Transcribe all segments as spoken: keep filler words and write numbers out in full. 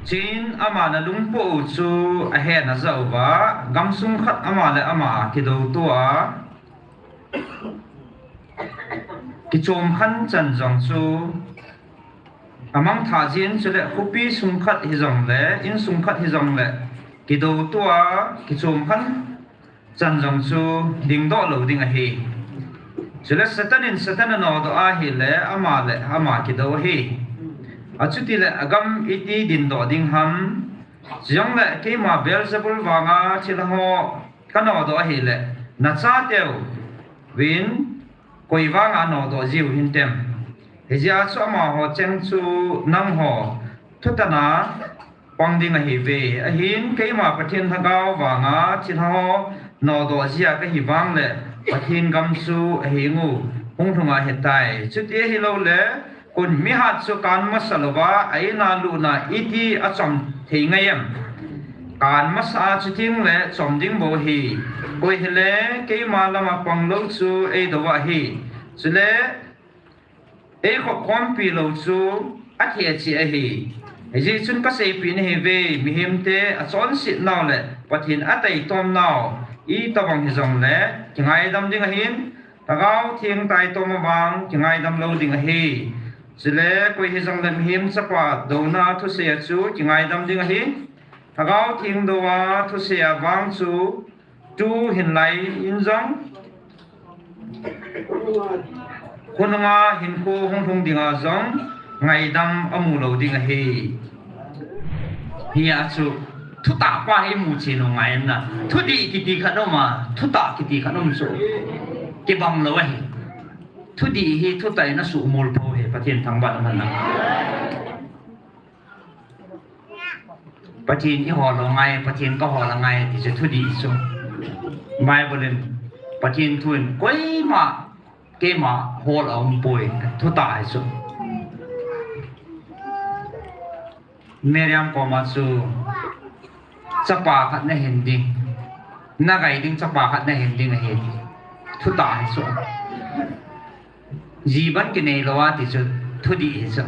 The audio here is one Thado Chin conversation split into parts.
Chuin ama na lungpo u chu ahen aja uva, gamsung khat ama le ama kidou tua, kichom khan chan jong chu amang tha jin, chule khopi sung khat hijongle, insung khat hijongle, kidou tua, kichom khan chan jong chu dingdoh lou ding ahi. Chule Satan in Satan anodoh ahile, ama le ama kidou ahi. Achutile agam iti dindoh ding ham? Chujongle keima Beelzebul vanga thilha ho kanodoh ahile, nachateu vin koi vanga nodoh jiu hintem? Hijeh a chu amaho cheng chu nangho thutana pang ding ahiuve. Ahin keima Pathen lhagao vanga thilha ho nodoh jia kahi vangle, Pathen gam chu ahengu hung lhunga ahitai. Chuti ahiloule, kon mihat chu kan masa louva a-in a lutna iti achom thei ngai em? Kan masa a chutengle chom ding bou ahi. Koi hile keima lama panglou chu eidou ahi. Chule eikhop khompi lou chu atheh cheh ahi. Hijeh chun kaseipeh nahiuve, mihemte achonsetnau le Pathen ataitomnau itobang hijongle kingaidam ding ahin, Lhagao Theng taitom avang kingaidam lou ding ahi. Chule koi hijongle mihem chapa douna thusei a chu kingaidam ding ahi. Lhagao Theng doua thusei a vang chu tuhin lai in jong, khonunga hinkho hung lhung dinga jong ngaidam amu lou ding ahi. Hia chu thutah pa hi imu cheh u ngai na. Thudih kiti khat um a, thutah kiti khat um chu kibang lou ahi. Thudih hi thutah in asuhmol pou ahi, Pathen thangvah in umhen lang. Pathen ihol u ngai, Pathen kahol u ngai ti chu thudih chu. Bible in, Pathen thu in koima keima hol aumpoi, thutah ahi chu. Miriam koma chu chapa khat nahin ding, nagai ding chapa khat nahin ding ahi ti, thutah ahi chu. Jiban kinei lou a ti chu thudih ahi chu.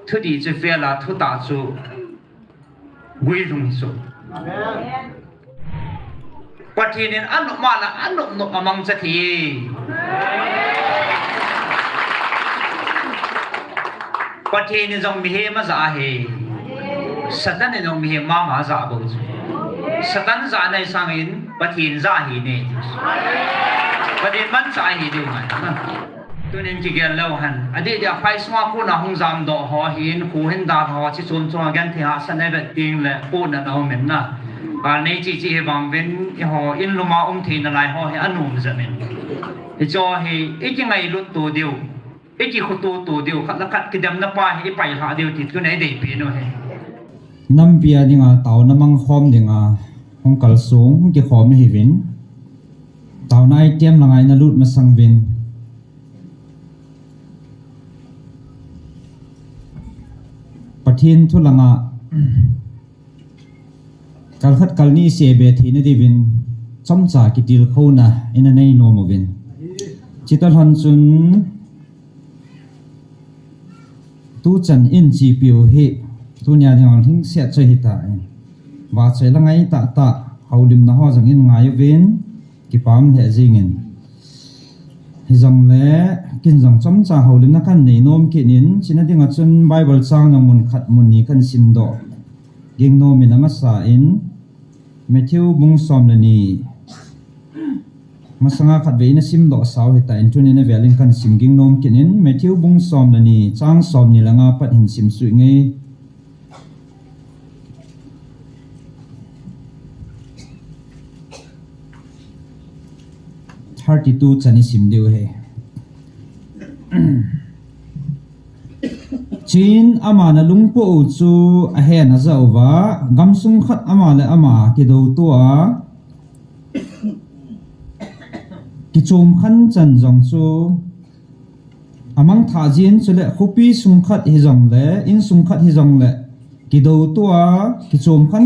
Thudih chu fail a, thutah chu guilhung ahi chu. Pathen in anop ma la anop nop amangcha thei. Pathen in jong mihem ajah ahi. Satan in jong mihem mama ajah bou chu. Satan jahna sangin Pathen jah ahi ne. Pathen manchah ahi diu ngai. Tunin kigel leu hen. Adeh deh a phaisunga kona hung jamdoh ho hin, kho hin dal ho, chi chom chom a genthei hahsatna ivet tengle pohnat aumin na. Gal nei cheh cheh hi vangvin, eiho in luma um theina lai ho hi anom jep in. Hicheho hi ikingailut to diu, ikikhoto to diu, khat le khat kidemna pa hi ipailhah diu ti tuna ideipeh u ahi. Nampi a dinga taona mangkhom dinga hung kalsong, hung kikhom nahiuvin, taona item langa ina lut masang uvin, Pathen thu langa kal khat kal ni seibe theina diuvin chomcha kitilkhouna ina nei nom uvin. Chuti lhon chun tuchan in chepiu hi tunia dinga lhingset chu ahitan, vahchoi la ngai tahtah, houlimna ho jong in ngai uvin, kipah lheh jengin. Hijongle ken jong chomcha houlimna kahin nei nom kit in, chuna dinga chun Bible chang jong mun khat mun ni kahin simdoh ging nom in, amasa in Matthew bung som le ni, masanga khatvei ina simdoh sau ahitan, tunin avel in kahin sim ging nom kit in, Matthew bung som le ni, chang somni le nga pat hin simsuh inge. Thirty-two chan isim diu ahi. Chuin ama na lungpo u chu ahen aja uva, gamsung khat ama le ama kidou tua, kichom khan chan jong chu amang tha jin, chule khopi sung khat hijongle, insung khat hijongle, kidou tua, kichom khan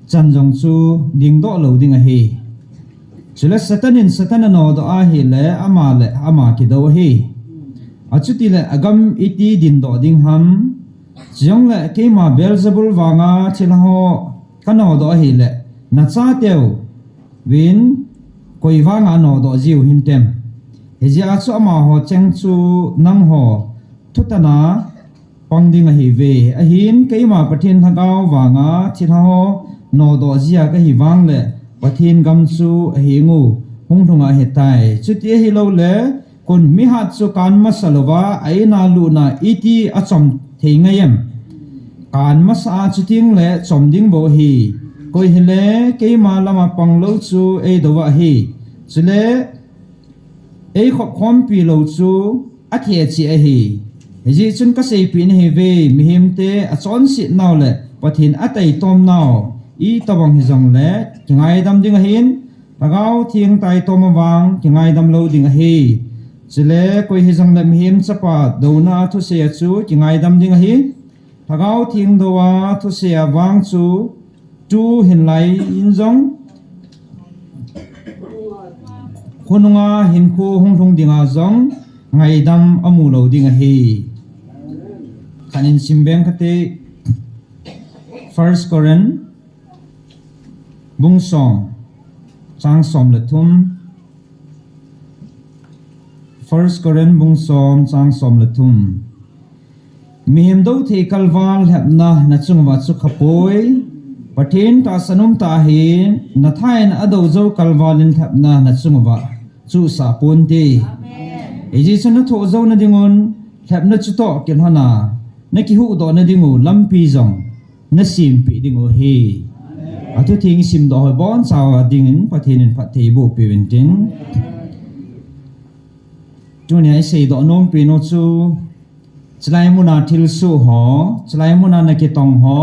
chan jong chu dingdoh lou ding ahi. Chule Satan in Satan anodoh ahile, ama le ama kidou ahi. Achutile agam iti dindoh ding ham? Chujongle keima Beelzebul vanga thilha ho kanodoh ahile, nachateu vin koi vanga nodoh jiu hintem? Hijeh a chu amaho cheng chu nangho thutana pang ding ahiuve. Ahin keima Pathen Lhagao vanga thilha ho nodoh jia kahi vangle Pathen gam chu ahengu hung lhunga ahitai. Chuti ahiloule, kon mihat chu kan masa louva a ina lutna iti achom thei ngai em? Kan masa a chutengle chom ding bou ahi. Koi hile keima lama panglou chu eidouva ahi. Chule eikhop khompi lou chu atheh cheh ahi. Hijeh chun kaseipeh nahiuve, mihemte achonsetnau le Pathen ataitomnau itobang hijongle kingaidam ding ahin, Lhagao Theng taitom a vang kingaidam lou ding ahi. Chule koi hijongle mihem chapa douna a thusei a chu kingaidam ding ahi. Lhagao Theng dou a thusei a vang chu tu hinlai in jong khonunga hinkho hung lhung dinga jong ngaidam amu lou ding ahi. Khat in sim beng kate, First Corinth bung som, chang som le thum. First Corinth bung som, chang som le thum. Mihem dou thei kalval lhepna nachunguva chu khapoi. Pathen tahsan umtah ahin, natha in adou jou kalval in lhepna nachunguva chu sah ponte. Hijeh chun nathoh jouna dingun, lhepna chutoh kilhona nakihuhdohna dingu lampi jong nasempeh dingu ahi. Athutheng isimdoh ho bonchauva dingin Pathen in phatthei eiboh peh uvintin. Tunia iseidoh nompenu chu, chulai muna thilsoh ho, chulai muna nakitong ho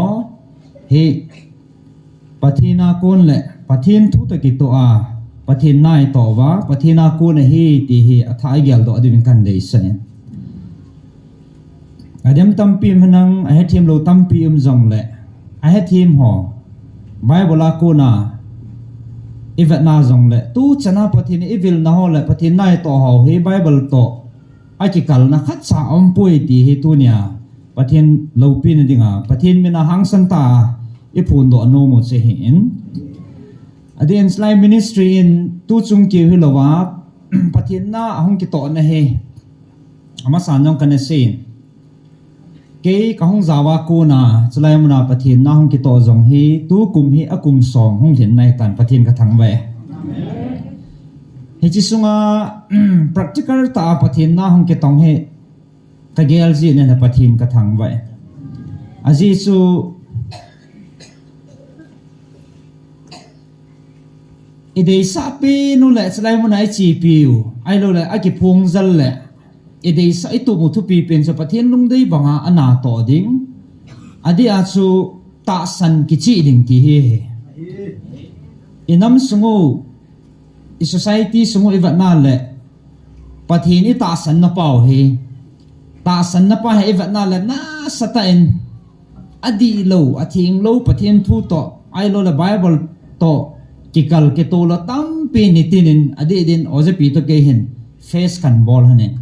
hi Pathen a kon le Pathen thu toh kitoh a, Pathen na itoh uva, Pathen a kon ahi ti hi athah a igeldoh diuvin kahin deisah in. Adem tampi um henlang, ahethem lou tampi um jongle, ahethem ho Bible a kona ivetna jongle, tuchana Pathen ivilna ho le Pathen na itoh ho hi Bible toh akikalna khatcha aumpoi ti hi tunia Pathen loupina dinga Pathen mina hangsan tah a iphondoh nom u chu ahin. Adeh in chulai ministry in tuchung keu hilouva Pathen na ahung kitohna hi amasan jong kana seiyin, kei kahung jaova kona chulai muna Pathen na hung kitoh jong hi tukum hi akum som hung lhin naitan, Pathen kathangvah e. Hiche sunga practical tah a Pathen na hung kitong hi kagel jeh in Pathen kathangvah e. Ajeh chu ideisah penu le chulai muna ichepiu, ahiloule akiphong jal le ideisah itup u thupi pen chu Pathen lungdei banga anatoh ding, adeh a chu tahsan kicheh ding ti hi. Inam sung u, isociety sung u ivetna le Pathen itahsanna pau hi, tahsanna pa hi ivetna le nasatah in adihlou, athenglou Pathen thu toh, ahiloule Bible toh kikal kitoh lou tampi nitin in, adeh din ojapi toh kei hin face kahin bol lhonin.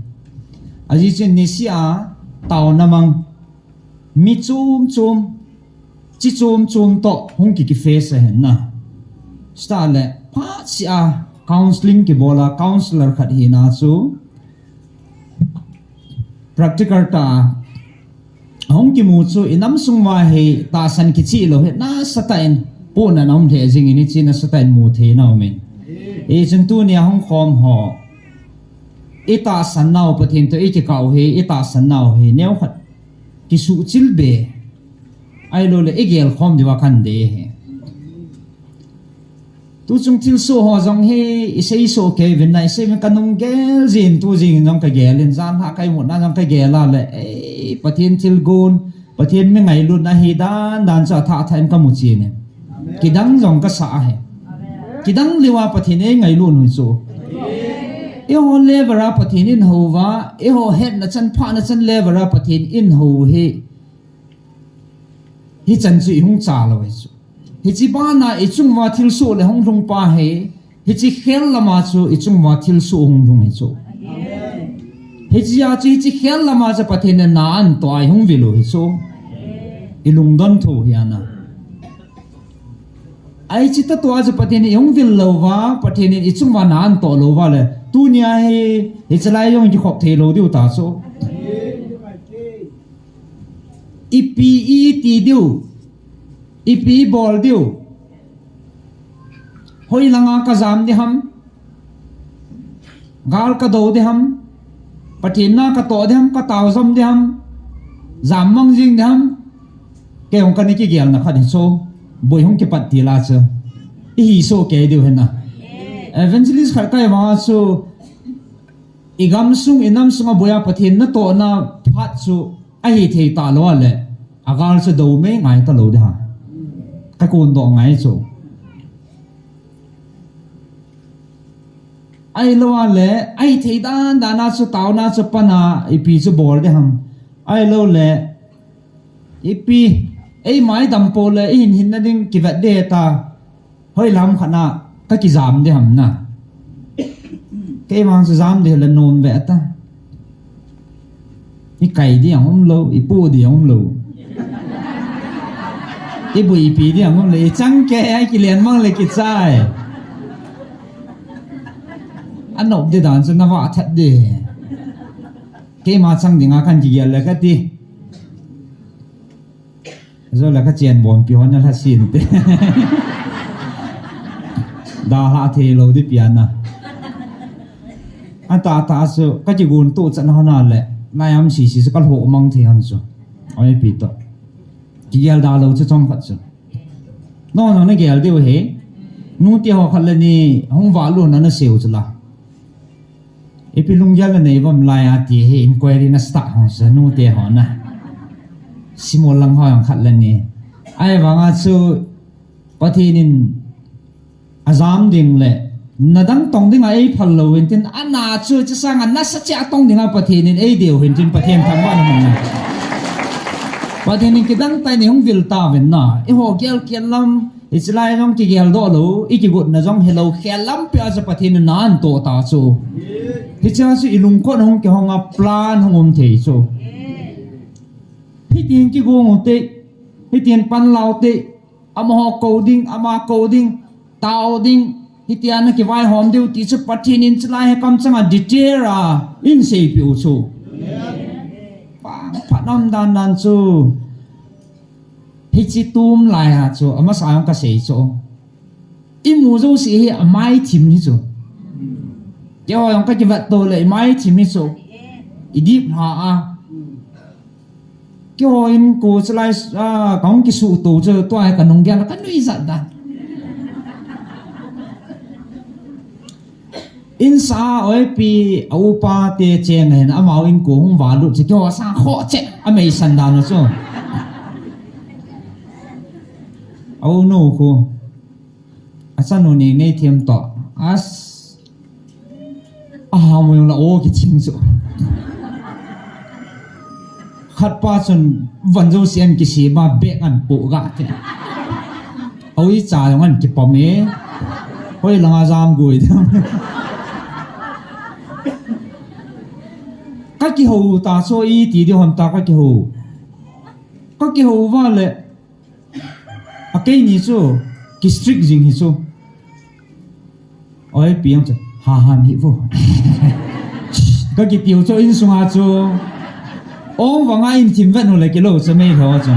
Ajeh chun niseh a taona mang, mi chom chom, chi chom chom toh hung ki, ki face ahin na. Chutah le phatseh a counselling kibol a, counselor khat hina chu practical tah a hung kimu chu inam sung uva hi tahsan kicheh lou hi nasatah in pohnat aum lheh jingin, hiche nasatah in mu theina aumin. Hichun tunia hung khom ho, itahsan nau Pathen toh ikikah u hi, itahsan nau hi neokhat kisuhchil be, ahiloule igelkhom diuva kahin dei ahi. Tuchung thilsoh ho jong hi iseisoh kei uvin na, isei uvin kanung gel jin, tu jingin jong kagel in, janlhah kaimutna jong kagel a le, ei, Pathen thilgon, Pathen mi ngailutna hi dan dan chu athah thah in kamu chen in. Kidang jong kasah ahi. Kidang leuva Pathen eingailut u hi chu. Eiho level a Pathen in houva, eiho hetna chan phahna chan level a Pathen in hou hi, hichan chu ihung cha lou hi chu. Hiche bana ichung uva thilsoh le hung lhung pa hi, hiche khel lama chu ichung uva thilsoh hung lhung hi chu. Hichea chu hiche khel lama chu Pathen in na anatoh a ihung vil u hi chu. I lungdon tho hi ana. Ai chi ta tua chu Pathen in i hung vil lou va, Pathen in i chung va na an to lou va le. Tunia hi, hi chalai jong i kikhop thei lou diu ta chu. Ipi i ti diu, ipi i bol diu. Hoi langa ka jam di ham, gal ka do di ham, Pathen na ka to di ham, ka tao jom di ham, jam mang jing di ham, kei hung ka ni kigelna khat hi chu, boi hung kipat ti la chu. I hi so kei diu hena. Evangelist khat kai ma chu, i gam sung, i nam sung a boya Pathen na to na phat chu, a hi thei ta lou le, a gal chu do mei ngai ta lou di ha. Ka kun do ngai chu. Ai lou a le, ai thei dan dan a chu tao na chu pana, ipi chu bol di ham. Ai lou le, ipi, ei mai dam po le, i hin hin na ding kivet de ta. Hoi lam khat na, ka kijam di ham na. Kei vang chu jam di le nom ve ta. I kai di ang um lou, i pu di ang um lou. I bui pi di ang um lou, i chang ke ai kilen mang le kichai. Anop di dan chu na va that di. Kei ma chang di nga kan kigel le ka ti. Zo la ka chen bon pi hon la sin te. Da ha the lo di piana. Ata ta su ka ki gun tu chan hona le. Na yam si si ka ho mang the han su. Oi pi to. Ki gel da lo chu chom khat su. No no na gel de he. Nu ti ho khat le ni hung va lu na na seu chu la. Ipi lunggel na nei vam lai a ti hi inquiry na start hong sa nu te ho na. Simol lang ho ang khat la ni. Ai vanga chu Pathen in a jam ding le na dang tong ding a ei phal lo in tin ana chu chu sang a na sa che a tong ding a Pathen in ei deu hin tin Pathen thang ba na. Pathen in kidang tai ni hung vil ta ven na. I ho gel kian lam I chilai jong kigel doh lo, i kigotna jong hi lo, khel lampi a chu Pathen in na an to ta chu. Hichea chu i lungkot hung kihong a plan hung um thei chu. Hitin kigong u te, hitin pan lau te, amaho ko ding, ama ko ding, tao ding, hitia na kivaihom diu ti chu Pathen in chilai he kamchang a detail a in seipi u chu. Pa, pa nam dan dan chu. Hichi tum lai ha chu, amasa jong ka sei chu. I mu jouse hi a mai thim hi chu. Keiho jong ka kivat to le i mai thim hi chu. I dip ha a. Keiho in ko chalai a, ka hung kisu to chu, tua hi ka nung gel ka nui jat dan. Insa a oipi a upa te cheng hen amau in ko hung valut che keiho sang kho che a mei san dan chu. Au no ko. A chanu ni nei thiam to. As. A ha mo la o ki ching chu. Khat pa chun van jouse an kisi ba bek an pu ga te. Oi cha jong an kipom e. Hoi langa jam gui. Ka kiho ta so i ti di hon ta ka kiho. Ka kiho va le. A kei ni chu ki strict jing hi chu. Oi piang chu ha ha mi vo. Ka ki tiu chu in sunga chu. Ong vanga in thim vet nu le kilo chu mei lo chu.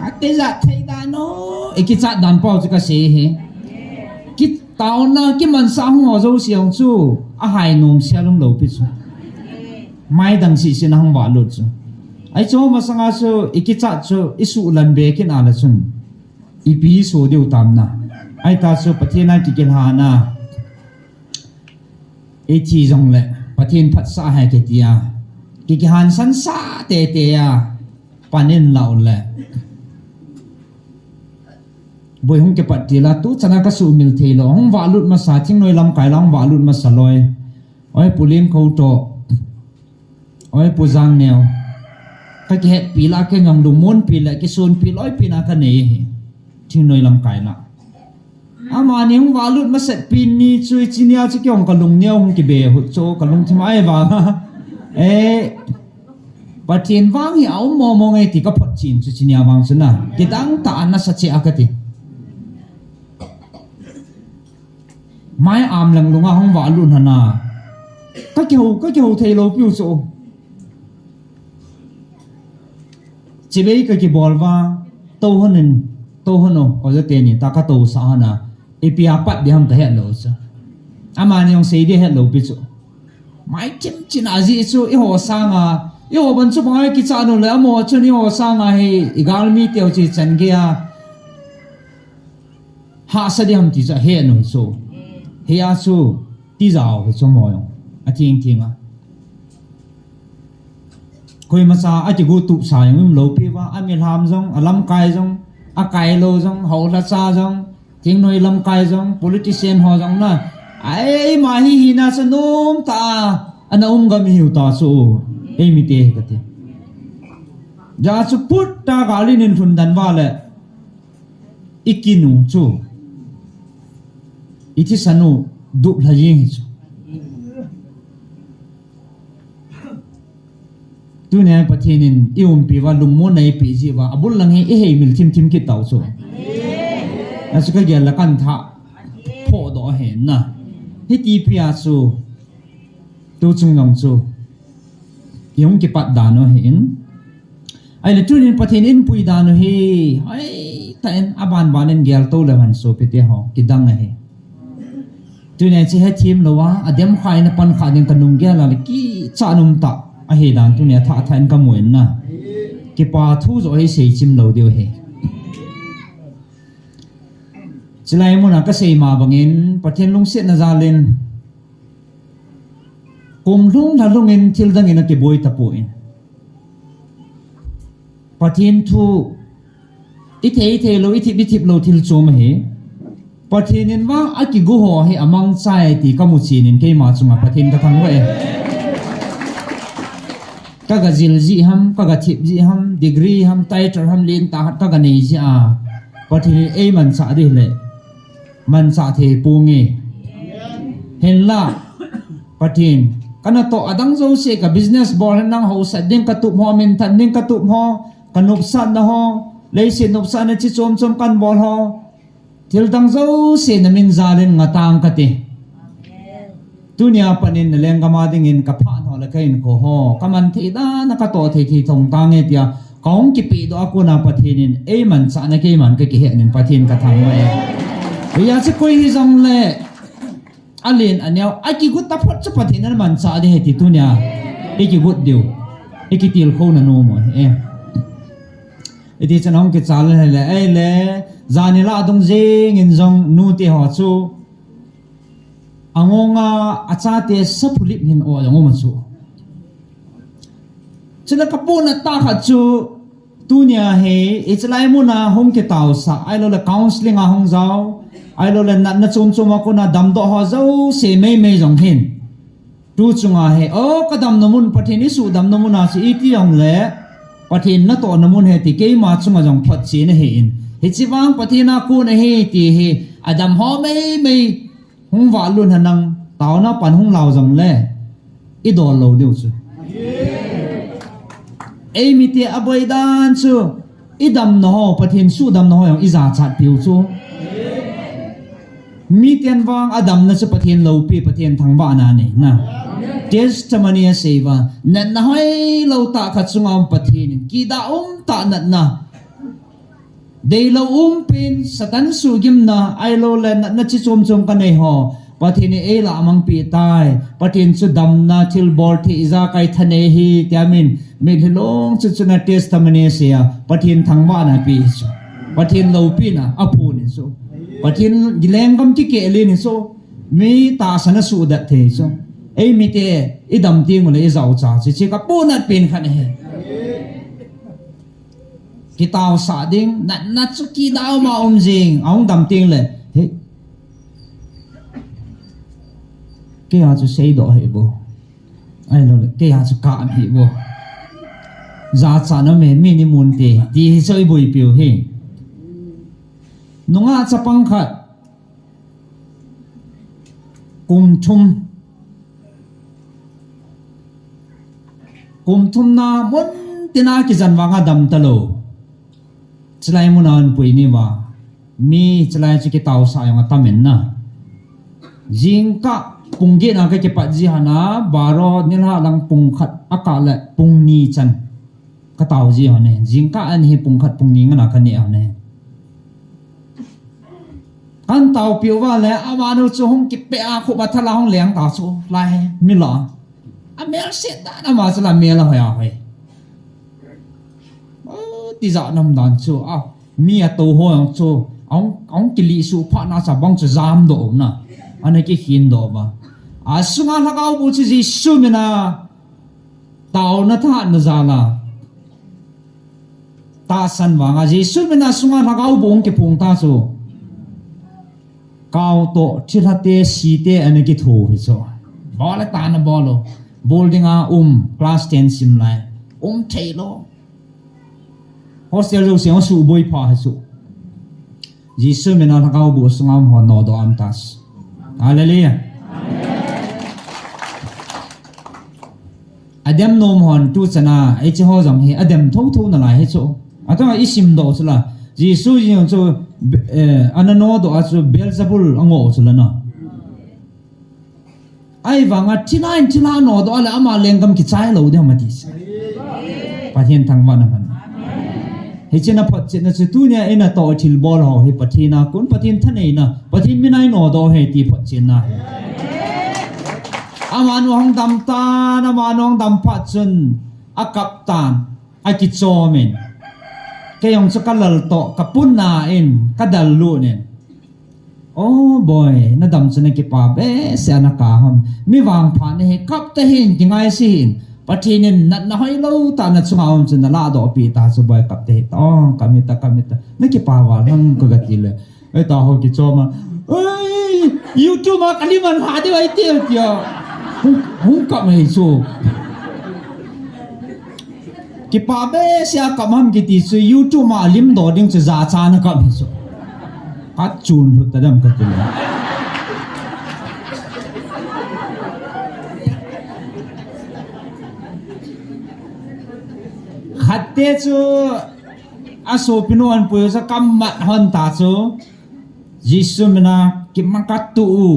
Ate ja thei dan o. E ki chat dan pau chu ka se he. Ki Taona kimansa hung ho jouse hung chu, a hai nom sia lum lo pi chu. Mai dang si si na hung va lut chu. Ai chu masanga chu, i kichat chu, i su lan be kin a la chun. I pi su diu tam na. Ai ta chu, Pathen a kikilha na. I thi jong le, Pathen phat sa hai ke tia. Kikihan san sa te te a. Panin lau le. Boi hung kipat ti la tu chana ka su mil thei lo. Hung va lut masa thingnoi lam kai la hung va lut masa loi. Oi Pu Lim Kho to. Oi Pu Jang Neo. Ka kihet pi la ke ngam lu mon pi la kisun pi loi pi na ka nei hi. Thingnoi lam kai la. Amani hung valut masat pen ni chu, hiche nia chu kei jong kalung neo hung kibe hut chu, kalungthim a ei vang. Eh, Pathen vang hi aum momo nge ti kaphotchen chu, hiche nia vang chu na. Kidang tah a nasa cheh a kati. Mai am lang lunga hung valut hana. Kakihou, kakihou thei lou piu chu. Chibai kakibol uva, tou hon in, tou hon o, oja teni, ta katousah hon a, ipi a pat ding ham kahet lou chu. Amani jong sei ding het lou pi chu. Mai thim chin a jeh chu, eiho sanga, eiho ban chu bangai kichat nu le, amaho chun eiho sanga hi, igalmi teu chu chan gei a. Hahsa ding ham ti chu ahet nu chu. Hia chu, tijat hi chu mo jong. Atheng theng a. Koima cha akigo tup sa jong um lou pi uva, amilham jong, alamkai jong, akai lou jong, houlhacha jong, thingnoi lamkai jong, politician ho jong na. Eima hi hina chu nom tah a, ana um gam ihiu ta chu. Eimite hi kati. Hia chu put tah a gal in lhun dan uva le. Ikin u chu. Ithisan u dup lha jeng hi chu. Tunia Pathen in iumpi uva lungmonna eipeh jeh uva, abul lang hi ihei mil thim thim kit tau chu. Achu kagel le kan tha phodoh ahi na. Hiti pia chu. Tu chung jong chu. Ihung kipat dan u ahin. Ahile tunin Pathen in pui dan u hi, hoi, tah in aban ban in gel to le han sopi teho, kidang ahi. Tunin hiche hethem louva, adem kha in apan kha ding kanung gel a le kichat um tah ahi dan tunia thah thah in kamu in na. Kipa thu joh hi seichim lou diu ahi. Chulai muna kasei ma bangin, Pathen lungsetna jal in, kum lhung lha lhung in thil dang in akiboi tapon. Pathen thu, ithei thei lou, ithip ithip lou thil chom ahi. Pathen in vang akigo ho hi amangcha e ti kamu chen in keima chunga Pathen kathangvah e. Kaga jil jeh ham, kaga thip jeh ham, degree ham, title ham, lentah hat kaga nei jeh a. Pathen in eimanchah ding le. Manchah thei ponge. Hinla, Pathen, kanatoh adang jouse ka business bol hen lang hausat ding katup ho, minthang ding katup ho, kanopsatna ho, leiset nopsatna chi chom chom kanbol ho, thil dang jouse namin jal in ngatang kate. Tunia pat in nalenggam a dingin kaphat ho le kahinkho ho, kaman thei dan a katoh thei thei thong tange tia, kahung kipehdoh a kona Pathen in eimanchah na keiman kakihet nin Pathen kathangvah e. Hijeh chun koi hijongle, alen aneo, akigot taphot chu Pathen in amanchah ding ahi ti tunia. Ikigot diu. Ikitilkhouna nom u ahi e. Iti chun ahung kichal le le, ahile, janhi lah adung jeng in jong nute ho chu. Angonga achate saphulip hin o jong um a chu. Chule kapohnat tah khat chu tunia hi, hichelai muna hung kitaosah, ahilouleh counseling a hung jao, ahilouleh natna chom chom a kona damdoh ho jouse meimei jong hin. Tu chunga hi, o kadamna mun, Pathen isuhdamna muna chu iti jongle, Pathen natohna mun ahi ti keima chunga jong photchen ahin. Hiche vang Pathen a kon ahi ti hi, adam ho meimei, hung valut henlang, taona pan hung lao jongle, idol lou diu chu. Eimite aboi dan chu, idamna ho, Pathen suhdamna ho jong ijachat piu chu. Miten vang adamna chu Pathen loupi, Pathen thangvahna nei na. Testimony asei uva, natna hoilou tah khat chunga um Pathen in, kidah umtah natna. Deilou umpen, Satan suhgimna, ahilouleh natna chi chom chom kanei ho, Pathen in eilah amangpeh tai, Pathen chu damna, thilbol thei, ijakai thanei ahi, tia min, mitlhi long chu chuna testimony asei a, Pathen thangvahna ape chu. Pathen loupina, aphon chu. Pathen lenggam kikeh len chu. Mi tahsan asuhdet thei chu. Eimite, idam tengule ijaocha chu, hiche kapohnat pen khat ahi. Kitaosah ding, natna chu kidah uma um jing, ahung dam tengle, he. Keiya chu seidoh hih bou. Ahilouleh, keiya chu kap hih bou. Jachatna me, mi ni mun te, ti hi chu iboipiu hi. Nungah chapang khat, Kum thum. Kum thum na mun tina kijen vanga dam talou. Chulai muna hung pui ni va. Mi chulai chu kitaosah jong atam in na. Jingkah pung get na kakipat ji hana, baro nilhah lang pung khat akah le pung ni chan. Katao ji hon e. Jingkah an hi pung khat pung ni ngana kane hon e. Kan taopiu va le, amanu chu hung kipe a khup a thala hung leng ta chu lai he, mi la. Amel set dan ama chu la mel a hoi a hoi. Oh, tijat nam dan chu, ah, mi ato ho jong chu, ahung, ahung kili su pha na cha bang chu jam doh na. Ana kikhin doh ba. Asunga lhagao bu chu Jesu mina taona tha na jala. Tahsan vanga Jesu mina sunga lhagao bu hung kiphong ta chu. Kao toh, thilha te, si te, ana kitho hi chu. Bol le tana bol lo. Bol dinga um, class ten sim lai. Um thei lo. Hostel jouse hung suboi pha hi chu. Jesu mina lhagao bu sunga um ho nodoh am ta chu. Hallelujah. Adem nom hon tu chana, hiche ho jong hi, adem thotho nalai hi chu. Atua isim doh chu la. Jesu jong chu, eh, ana nodoh a chu Beelzebul angoh chu la na. Ahivanga thina in thina nodoh a le ama lenggam kichai lou ding ham ati. Pathen thangvahna man. Hiche na photchetna chu tunia ina toh thilbol ho hi Pathen a kon, Pathen thaneina, Pathen mina inodoh hi ti photchetna hi. Amanu hung dam tan, amanu hung dam phat chun akap tan, akichom in. Kei jong chu kalal toh, kapunna in, kadal lut in. Oh boy, nadam chu nakipa behseh a naka ham. Mi vangpha nahi, kap tahih in, kingaise hih in. Pathen in natna hoilou tah nachunga um chu naladoh peh ta chu boy, kap tahih ta. Oh, kap hih ta, kap hih ta. Nakipa val ham kagati le. Ei, ta ho kichom a. Ei, YouTube a kalim an lha diu ahi tia. Hung, hung kap mai chu. Kipa behseh a kap ham kiti chu YouTube a lim doh ding chu jachat a kap hi chu. Kachun lhut ta dem kati le. Khat te chu asopinu an pui sa kamat hon ta chu. Jesu mina kimangat tu u.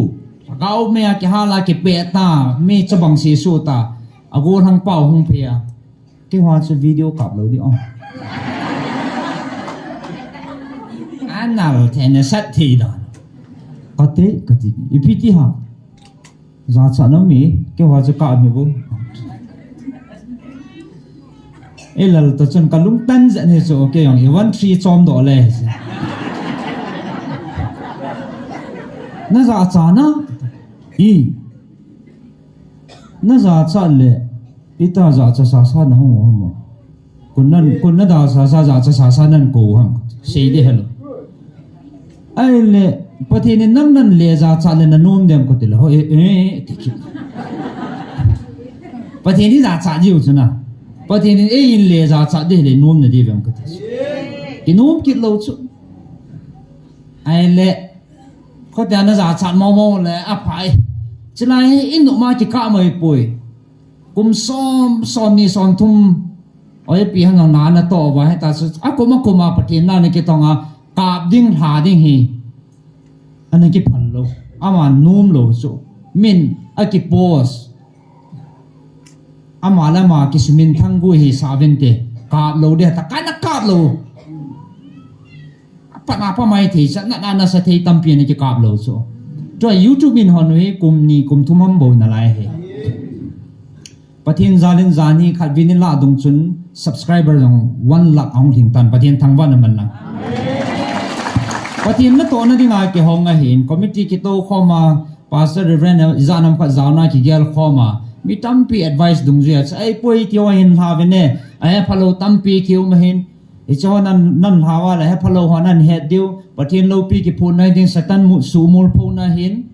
Lhagao mei a kihala kipeh ta. Mi chabang sesu ta. Agol hang pao hung phe a. Keiho chu video kap lou di o. Anal thei nasat thei dan. Kati, kati. Ipi ti ham. Jachat na mi, keiho chu kap mi bu. Ei lal ta chun kalung tan jet ni chu, kei jong i one three chom doh le. Najachat na? I. Najachat le. Ita jachat sasa na hung hung mo. Kon nan, kon na da sasa, jachat sasa nan kou ham. Sei di hello. Ahile, Pathen in nang nan le jachat le nanom dem kati le. Ho, eh, eh, ti kit. Pathen in jachat jiu chu na. Pathen in eiin le jachat di le nom na di vem kati. Kinom kit lou chu. Ahile, Khote a najachat momo le aphai. Chulai hi inuma kikah mai poi. Kum som, som ni, som thum. Oi pi hang na natoh va heta chu. Akum akum a Pathen na nakitonga kap ding lha ding hi. Ana kiphal lou. Ama nom lou chu. Min akipost. Ama le ama kisuminthang gu hi savinte. Kap lou de ta kana kap lou. Apatna pa mai thei, satna na nasa thei tampi ana kikap lou chu. Tua YouTube in hon hi kum ni, kum thum ham bou nalai hi. Pathen jal in jan hi khat vin in la dung chun subscriber jong one lakh ahung lhing tan Pathen thangvahna man lang. Pathen natohna dinga kihong ahin committee kitou khom a, Pastor Reverend ijat ham khat jaona kigel khom a, mi tampi advice dungjuia chu, ei poi ti ho hin lha vin e, ahephalou tampi kium ahin, Hiche ho nan, nan lha uva le hephalou ho nan het diu. Pathen loupi kiphutna ding Satan mu, sumul phona hin.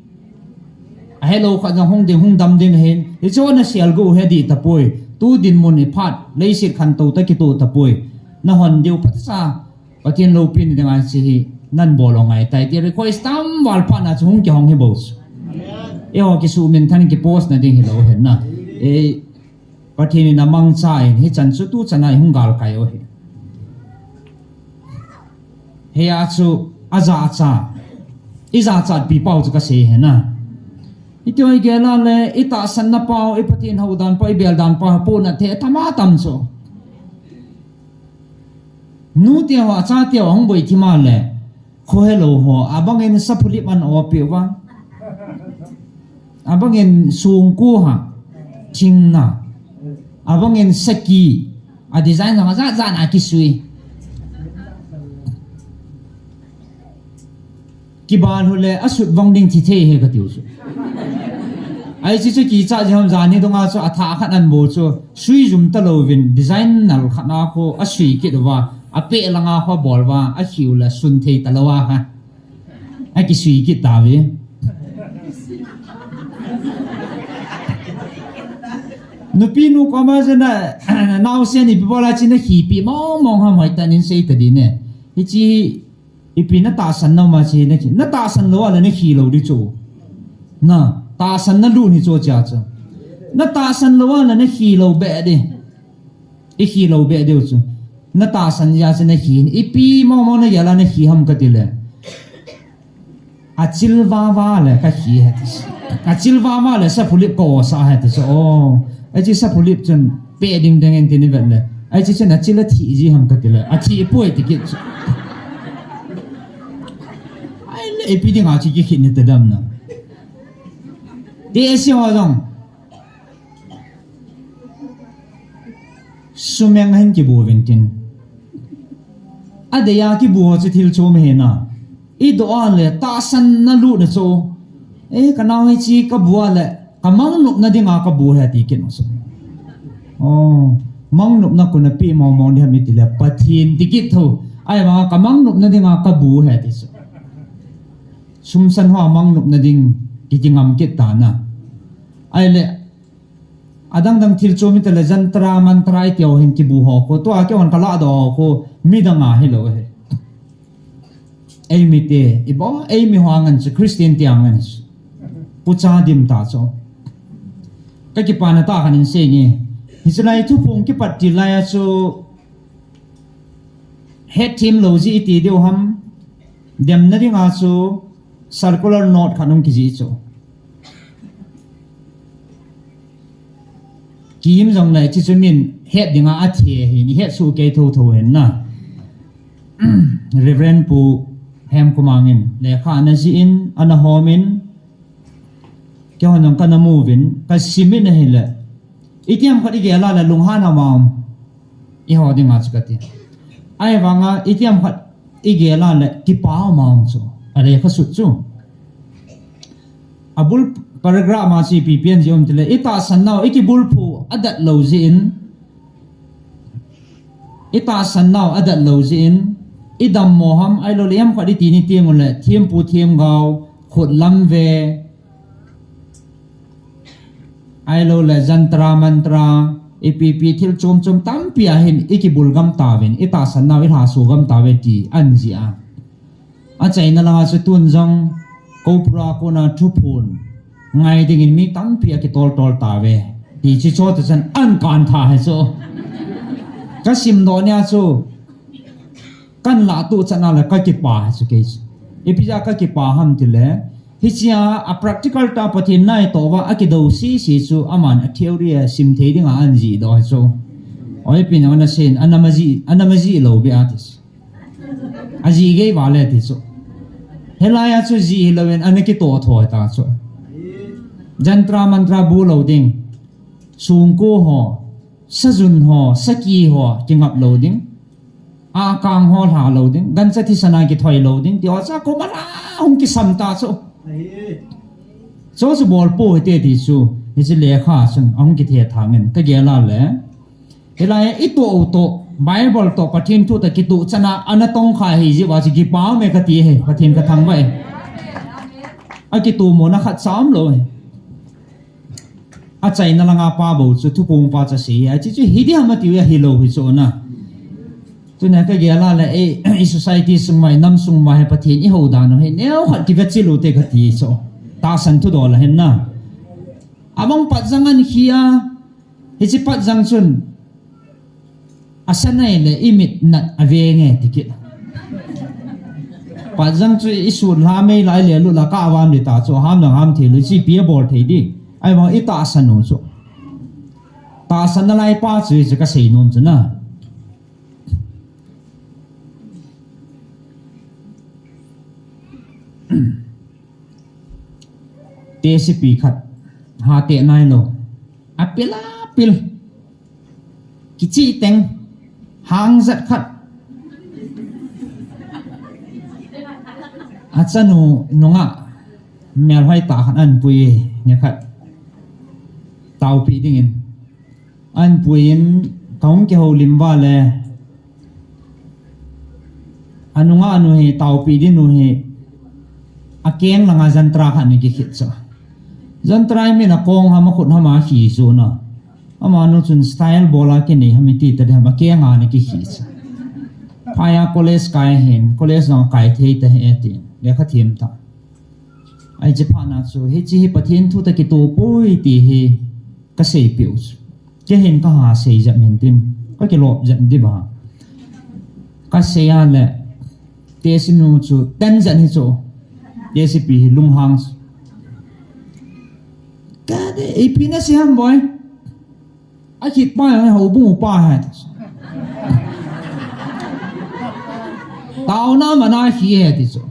Ahelou khat jong hung ding, hung dam ding ahin. Hiche ho nasel gu he dih tapoi. Tu dinmun iphat, leiset khantou ta kitoh tapoi. Nahon diu phatsa. Pathen loupi na dinga hiche hi nan bol u ngai tai ti request tam val phat na chu hung kihong hi bou chu. Eiho kisuhminthan kipost na ding hilou hen na. E, Pathen in amangcha in hichan chu tuchan a ihung galkai u hi. Hia chu ajachat, ijachat pi pau chu kasei hen na. Iti ho igel a le, itahsanna pau, iPathen houdan pau, ibeldan pau, puna thei tama tam chu. Nute ho, achate ho, hung boi thima le. Khohelou ho, abangin saphulip an opi uva. Abangin sungku ha, thingna. Abangin saki, a design ha, jat jat a kisui. Kibal hule asut vang ding thi thei he katiu chu. Ai chi chu kicha jiham jani donga chu atha khat an bo chu sui jum talouvin design nal khat na kho asui kit uva apeh langa kho bol uva akhiu le sun thei talou a ha. Akisui kit tave. Nupi nu koma jana naosen ipi bola china khipi mong mong ham hoitanin sei tadi ne. Hichi Ipi natahsan nom a chi na khi, natahsan lou a le nakhi lou di chu. Natahsan nalut ni chu chia chu. Natahsan lou a le nakhi lou be di. Ikhi lou be di chu. Natahsan ya chu nakhi. Ipi mong mong na ya la nakhi ham kati le. Achil vava le kakhi he ti. Achil vava le saphulip ka osa he ti chu. Oh, achi saphulip chun pe ding ding en ti ni vet le. Achi chun achil athi ji ham kati le. Athi poi ti kit chu. Ai le ipi ding a chi kikhin ni tadam na. Ti esi ho jong. Sumeng hin kibu vin tin. Adeya kibu ho chu thil chom he na. Idoh a le tahsan nalut na chu. Eh, kanao hi chi kabu a le. Kamang nop na dinga kabu he ti kit mo chu. Oh, mang nop na kuna pi mong mong di ham iti le. Pathen ti kit tho. Ai ma kamang nop na dinga kabu he ti chu. Sumsan ho mang nop na ding kiti ngam kit ta na. Ai le. Adang dang thil chom ita le jantra mantra iti ho hin kibu ho ko. Tua kei hon kala do ho ko. Midang a hilou he. Eimi te, ibo, eimi ho angan chu Christian te angan chu. Pucha dim ta chu. Kakipana ta kanin sei nge. Hichu lai thuphong kipat ti lai a chu. Hetthem lou ji iti diu ham. Demna dinga chu circular note khat hung kiji chu. Kim jong le chi chu min het dinga athe hi ni het su kei tho tho hen na. Reverend Pu Hemkumang in lekha ana ji in ana hom in kei hon jong kana mu vin ka sim in ahile. Itiam khat igel a le lunghan a ma um. Iho dinga chu kati. Ai vanga itiam khat igel a le kipa a ma um chu. A lekha sut chu. Abul paragraph ma chi pi pian ji um tile. Itahsan nau ikibulphu adat lou ji in. Itahsan nau adat lou ji in. Idam mo ham ai lou le iam khat iti ni tiang u le. Thempu themgao. Khut lam ve. Ahilou le jantra mantra, ipi ipi thil chom chom tampi a hin ikibul gam tauvin, itahsan nau ilhaso gam tauve ti an ji a. Achaina langa chu tun jong, kopura kona thuphon, ngai dingin mi tampi akitol tol tauve. Ti chu chota chan an kan tha he chu. Kasim doh nia chu, Kan lah tu chan a le kakipa chu kei chu. Ipi ja kakipa ham tile. Hichia a practical ta Pathen nai to va akido si si chu aman a theory a sim thei dinga an ji do chu. Oi pin ana sin, ana maji, ana maji lo be a ti. Aji gei va le ti chu. Helai a chu ji hi lo en ana kito tho ta chu. Jantra mantra bu lo ding. Sungko ho, sajun ho, saki ho, kingap lo ding. Akang ho lha lo ding, gancha thisan a kithoi lo ding, ti ho cha ko mala hung kisam ta chu. Chu chu bol po hite ti chu, hiche lekha chun ahung kithe thangin, kagel a le. Hilai ito to, Bible to, Pathen thu ta kitu chana, ana tong kha hi ji va chu kipa me kati he, Pathen ka thangvah e. Akitu mo na khat sam lo he. Achaina langa pa bou chu thupung pa cha si, achi chu hi di ham ati uva hi lo hi chu na. Tuna kagel a le, eh, i society sung mai, nam sung mai, Pathen i hou dan u hi, neo khat kive chi lo te kati chu. Tahsan thudol ahin na. Abang patjang an khia. Hichi patjang chun. Asanai le imit nat avenge tiki. Patjang chu isun la mei lai le lu la ka avam le ta chu ham lang ham thei lu chi pia bol thei di. Ai bang itahsan u chu. Tahsan na lai pa chu chu kasei nom chu na. Tesipi khat. Hate nailou. Apil apil. Kichi teng. Hang jat khat. Achanu nunga. Melhoi ta khat anpui ni khat. Taupi dingin. Anpuiyin kahung kihoulim vale. Anunga anu hi taupi dinu hi. Akeng langa jantra khat ni kikhit sa. Jantra hi min akong ham akhut ham akhi su na. Amanu chun style bola kinei ham iti tadi ham akenga ni kikhit sa. Phaya college kai hin, college nong kai thei ta he ti. Lekha thim ta. Ai chi phana chu, hichi hi Pathen thu ta kito poi ti hi. Kasei piu chu. Kehin kaha sei jat min tin. Kakilop jat di ba. Kasei a le. Tesinu chu ten jat hi chu. Tesipi hi lunghang chu. Kade, ipi nasei ham boi. Akit pa yang houbung pa ha. Taona mana hi he ti chu.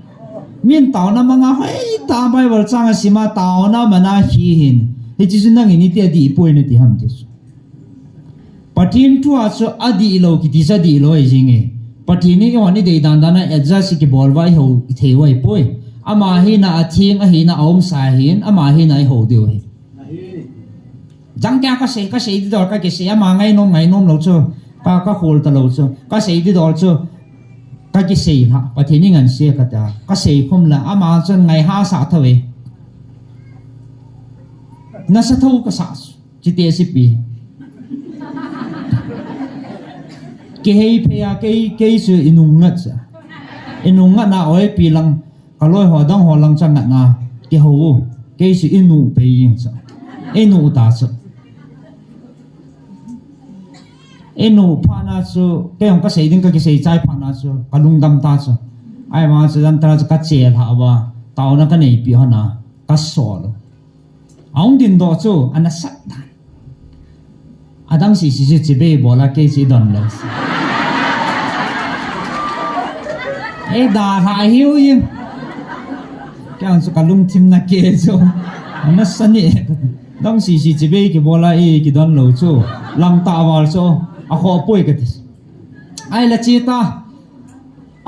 Min taona manga hoi ta Bible chang asima taona mana hi hin. Hichi chu nangin iti adi poi nati ham ti chu. Pathen thu a chu adih lou kiti chu adih lou ahi jing e. Pathen in eihon idei dan dan a adjust kibol uva ihou thei uva ahipoi. Ama hina atheng ahina aumsa ahin, ama hina ihou diu ahi. Jangkah kasei, kasei didol kakisei, ama ngainom, ngainom lou chu, ka, kakhol talou chu, kasei didol chu, kakisei lha, Pathen in ngansia kata, kasei khum la, ama chun ngai hasa thou e. Nasa thou kasa chu. Chite sipi. Kihei phei a kei, kei chu inung ngat cha. Inung ngat na oi pi lang, kaloi ho dang ho lang cha ngat na. Kihou u. Kei chu inu pei jing cha. Inu ta chu. Inu pha na chu, kei jong kasei ding kakisei chai pha na chu, kalungdam ta chu. Ai ma chu dan ta chu kache lha uva. Taona kanei pi ho na. Kasol u. Ahung din doh chu, ana sat dan. Adang sisi chu chibai bol a kei chu idon lou. Ei da lha hiu in. Kei ang chu kalungthim na kei chu. Ana sani. Dang sisi chibai kibol a ei kidon lou chu. Lang ta val chu. Akhoh poi kati. Ai la chi ta.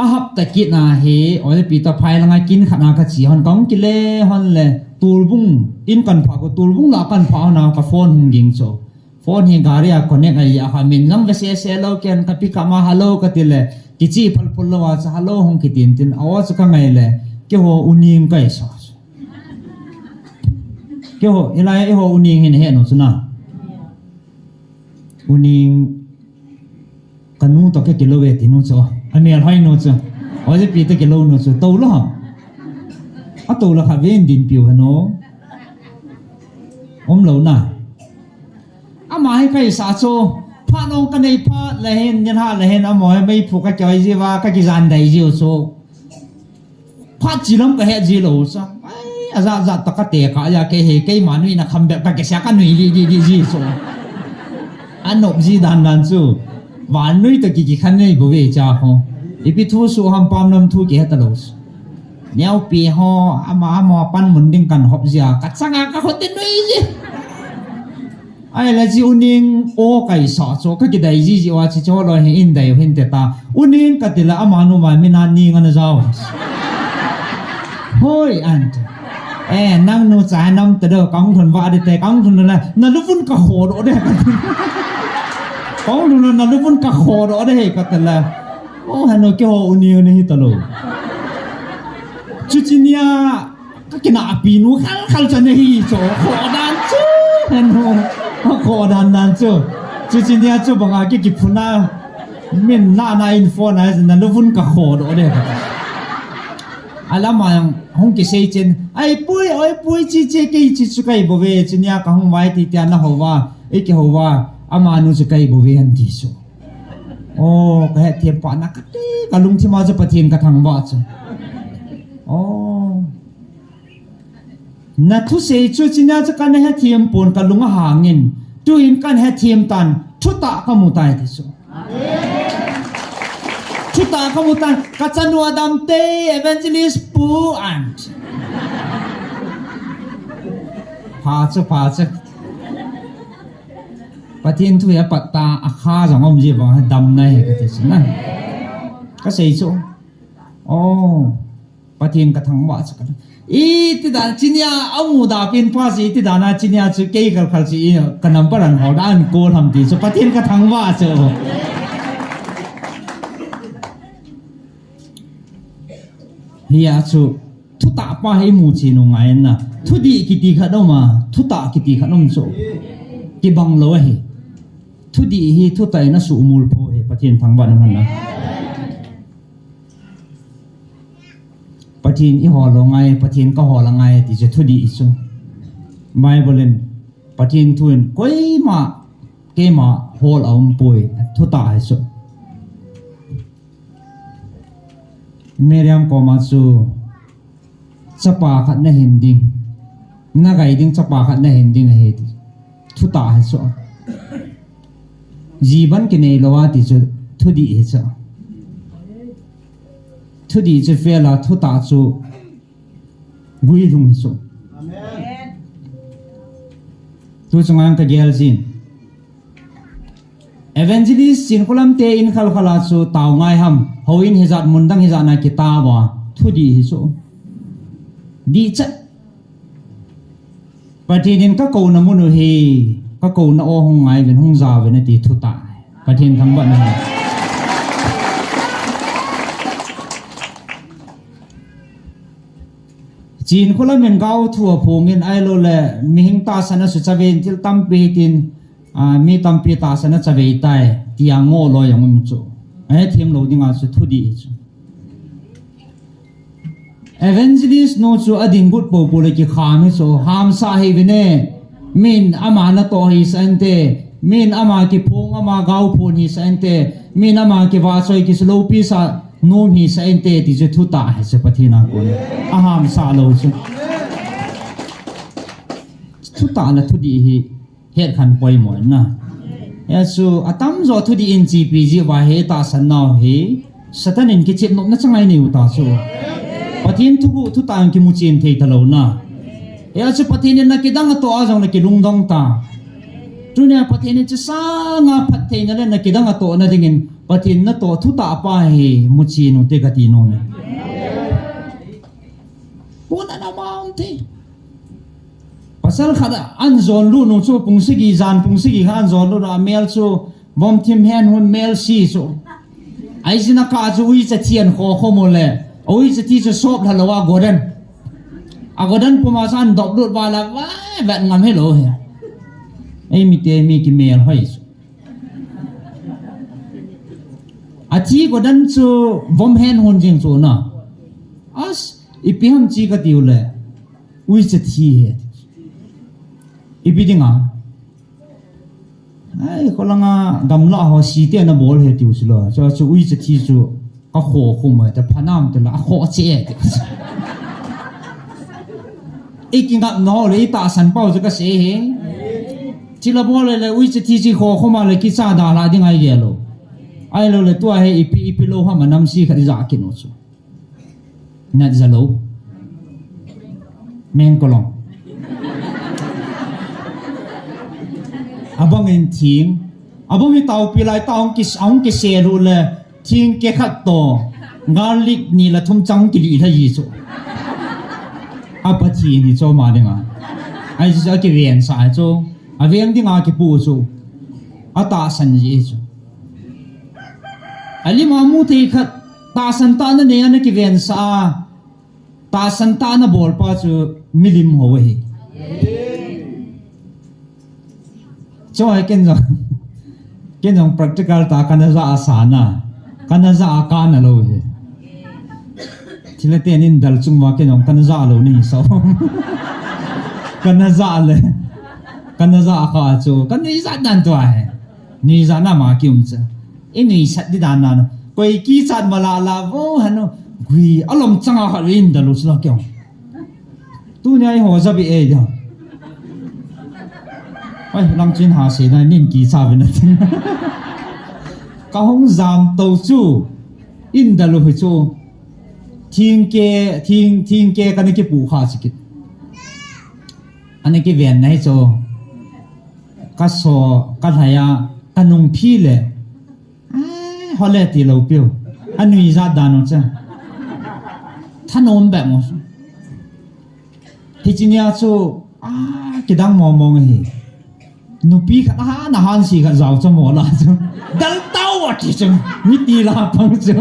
Ahap ta kit na hi, oi pi ta phai langa kin khat na kachi hon kong kile hon le, tulbung, in kan pha ko tulbung la kan pha hon na ka phone hung ging cho. Phone hi gari a connect a ya ha min lang ve se se lou ken ka pick up ma hello kati le, kichi phal phal lou a cha hello hung kitin tin, aw cha kangai le, keiho uning kai sa. Keiho, ilai eiho uning hin he no chu na. Uning Kanu to ke kilou e tinu chu. Amel hoi nu chu. Oje pi to kilou nu chu. Tou lou ham. Atou lou kha ven din piu hanu. Um lou na. Ama hi kaisa chu. Pha nong kanei pha le hin, nilha le hin, amo hi mei phu kakoi ji uva, kakijan dai ji u chu. Phat chi lam kahe ji lou sa. Ai, aja ja ta kate ka ya kei he, keima nui na kham bep kakisa kanui li li li ji so. Anop ji dan dan chu. Vannui to kiki khan nei bou ve cha ho. Ipi thu su ham pam lam thu kihe ta lou. Neo pi ho, ama, ama pan mun ding kan hop ji a. Kachanga kahot nui ji. Ai la ji uning o kaisa chu kakidai ji ji uva chi cho lou hin dai hin te ta. Uning kati la amanu ma mina ning ana jao. Hoi ante. Eh, nang nu cha nam te do kang thun va de te kang thun la. Na luvun kaho do de. Kang thun na luvun kaho do de he kati la. O hanu keiho uning ni hi ta lou. Chuchi nia Kakina api nu khal khal cha nei hi cho. Khodan chu. Hanu. Khodan dan chu. Chuchi nia chu banga kiki phuna. Min na na in phone na na luvun kaho do de. Alama yang Hung kisei chen, "Ai pui, ai pui, chi chi, kei chi chu kai bou ve, chi nia ka hung vai ti tia na hou va, i ki hou va, ama nu chu kai bou ve," an ti chu. Oh, ka hethem pa na ka ti, ka lungthim a chu Pathen ka thangvah chu. Oh. Na thusei chu chi nia chu ka na hethem pon ka lung a hangin. Tuin ka na hethem tan, thutah ka mu tai ti chu. Thutah ka mu tan, ka chanu a dam te, Evangelist Pu an. Pha chu, pha chu. Pathen thu hi a pat ta, a kha jong um ji vang, dam na hi ka ti chu na. Ka sei chu. Oh, Pathen ka thangvah chu ka. I ti dan chi nia, a mu da pin pa si, i ti dan a chi nia chu kei khal khal si, i ka number an hol da an call ham ti chu Pathen ka thangvah chu. Hia chu, thutah pa hi mu chin u ngai na. Thudih kiti khat um a, thutah kiti khat um chu. Kibang lou ahi. Thudih hi thutah in a sumul pho hi, Pathen thangvah na man na. Pathen i hol lou ngai, Pathen ka hol a ngai, ti chu thudih chu. Bible in Pathen thu in koima, keima hol a um poi, thutah hi chu. Miriam koma chu, "Chapa khat na hin ding, na gai ding chapa khat na hin ding ahi," ti. Thutah hi chu. Jiban kinei lou a ti chu, thudih hi chu. Thudih chu fail a, thutah chu guilhung hi chu. Amen. Tu chunga ka gel jin. Evangelist Chinkholam te in khal khal a chu tao ngai ham. Houin hijat, mun dang hijat na kitao a. Thudih hi chu. Dih chat. Pathen in ka kouna mun u hi, ka kouna o hung ngai uvin, hung ja uvin ati thutah. Pathen thangvah na. Chinkholam in gao thu a phongin ahilou le, mihing tahsan a suchavei in thil tampi hitin, a, mi tampi tahsan a chavei tai, tia ngoh loi jong um chu. Ahethem lou dinga chu thudih hi chu. Evangelist nu chu a ding gut popo le kikham hi chu, hamsah hi uvin e. Min ama natoh hi sah inte, min ama kiphong, ama gao phon hi sah inte, min ama kivahchoi kisu loupi sa nom hi sah inte, ti chu thutah hi chu Pathen a kon. A hamsah lou chu. Thutah le thudih hi het khan poimo na. Hia chu atamjo thudih in chepi ji uva hi tahsan nau hi Satan in kichep nopna changai nei u ta chu. Pathen thu, thutah in kimu chen thei talou na. Hia chu Pathen in na kidang atoh a jong na kilungdong ta. Tunia Pathen in chu sanga phattheina le na kidang atohna dingin Pathen natoh thutah pa hi mu chen u te kati nom e. Pon ana ma um te. Pasal khat a an jon lut nung chu pung sagi, jan pung sagi kha an jon lut a mel chu vom thim hen hun mel si chu. Ai jin a kah chu uicha thi an kho kho mo le. Uicha thi chu sop lha lou a godan. A godan puma chu an dop lut va la va vet ngam hi lou hi. Ei mi te mi kimel hoi chu. A thi godan chu vom hen hun jing chu na. As, ipi ham chi ka tiu le. Uicha thi hi. Ipi dinga. Ai, kholanga gamla ho si te na bol hi tiu chu lo. Chu, chu uicha thi chu ka kho khum e, ta phanam te la, a kho che e. I kingap nau le, i tahsan pau chu ka sei hi. Chi la bol le, le, uicha thi chi kho khum a le, kicha da la ding ai ge lo. Ai lo le, tua hi ipi, ipi lo ham a nam si khat i ja kin u chu. Nat ja lo. Meng kolong. Abang in thing. Abang i tau pi lai tau kis, aung kise lu le. Thing ke khat to, garlic ni la thum chang kili la yi chu. A Pathen hi chu ma dinga. Ai chu a kiven sa chu. A ven dinga kipu chu. A tahsan ji chu. A lim a mu thei khat tahsan tah na nei a na kiven sa a. Tahsan tah na bol pa chu milim ho hi. Chu hi ken jong, ken jong practical tah kana ja a sa na, kana ja a kana lo hi. Thilha ten in dal chung va ken jong kana ja lou ni sao. Kana ja le. Kana ja kha chu. Kana ja dan tua he. Ni ja na ma ki um cha. I ni sat di dan na no. Koi ki chat ma la la vo hanu. Gui alom changa kha in dal u sla kyong. Tunia i ho ja bi e ja. Ai, lang chin ha se na nin ki cha bi na tin. Ka hung jam to chu. In dal u hi chu. Thing ke, thing, thing ke kana ki pu kha sikit. Ana ki ven na hi chu. Ka so, ka lhaya, ka nung phi le. Ah, hole ti lo piu. Anui ja dan u cha. Thanom be mo. Hichi nia chu, ah, kidang mo mo hi. Nupi khat a na han si khat jao cha mo la chu. Dal tau a ti chu. Mi ti la pang chu.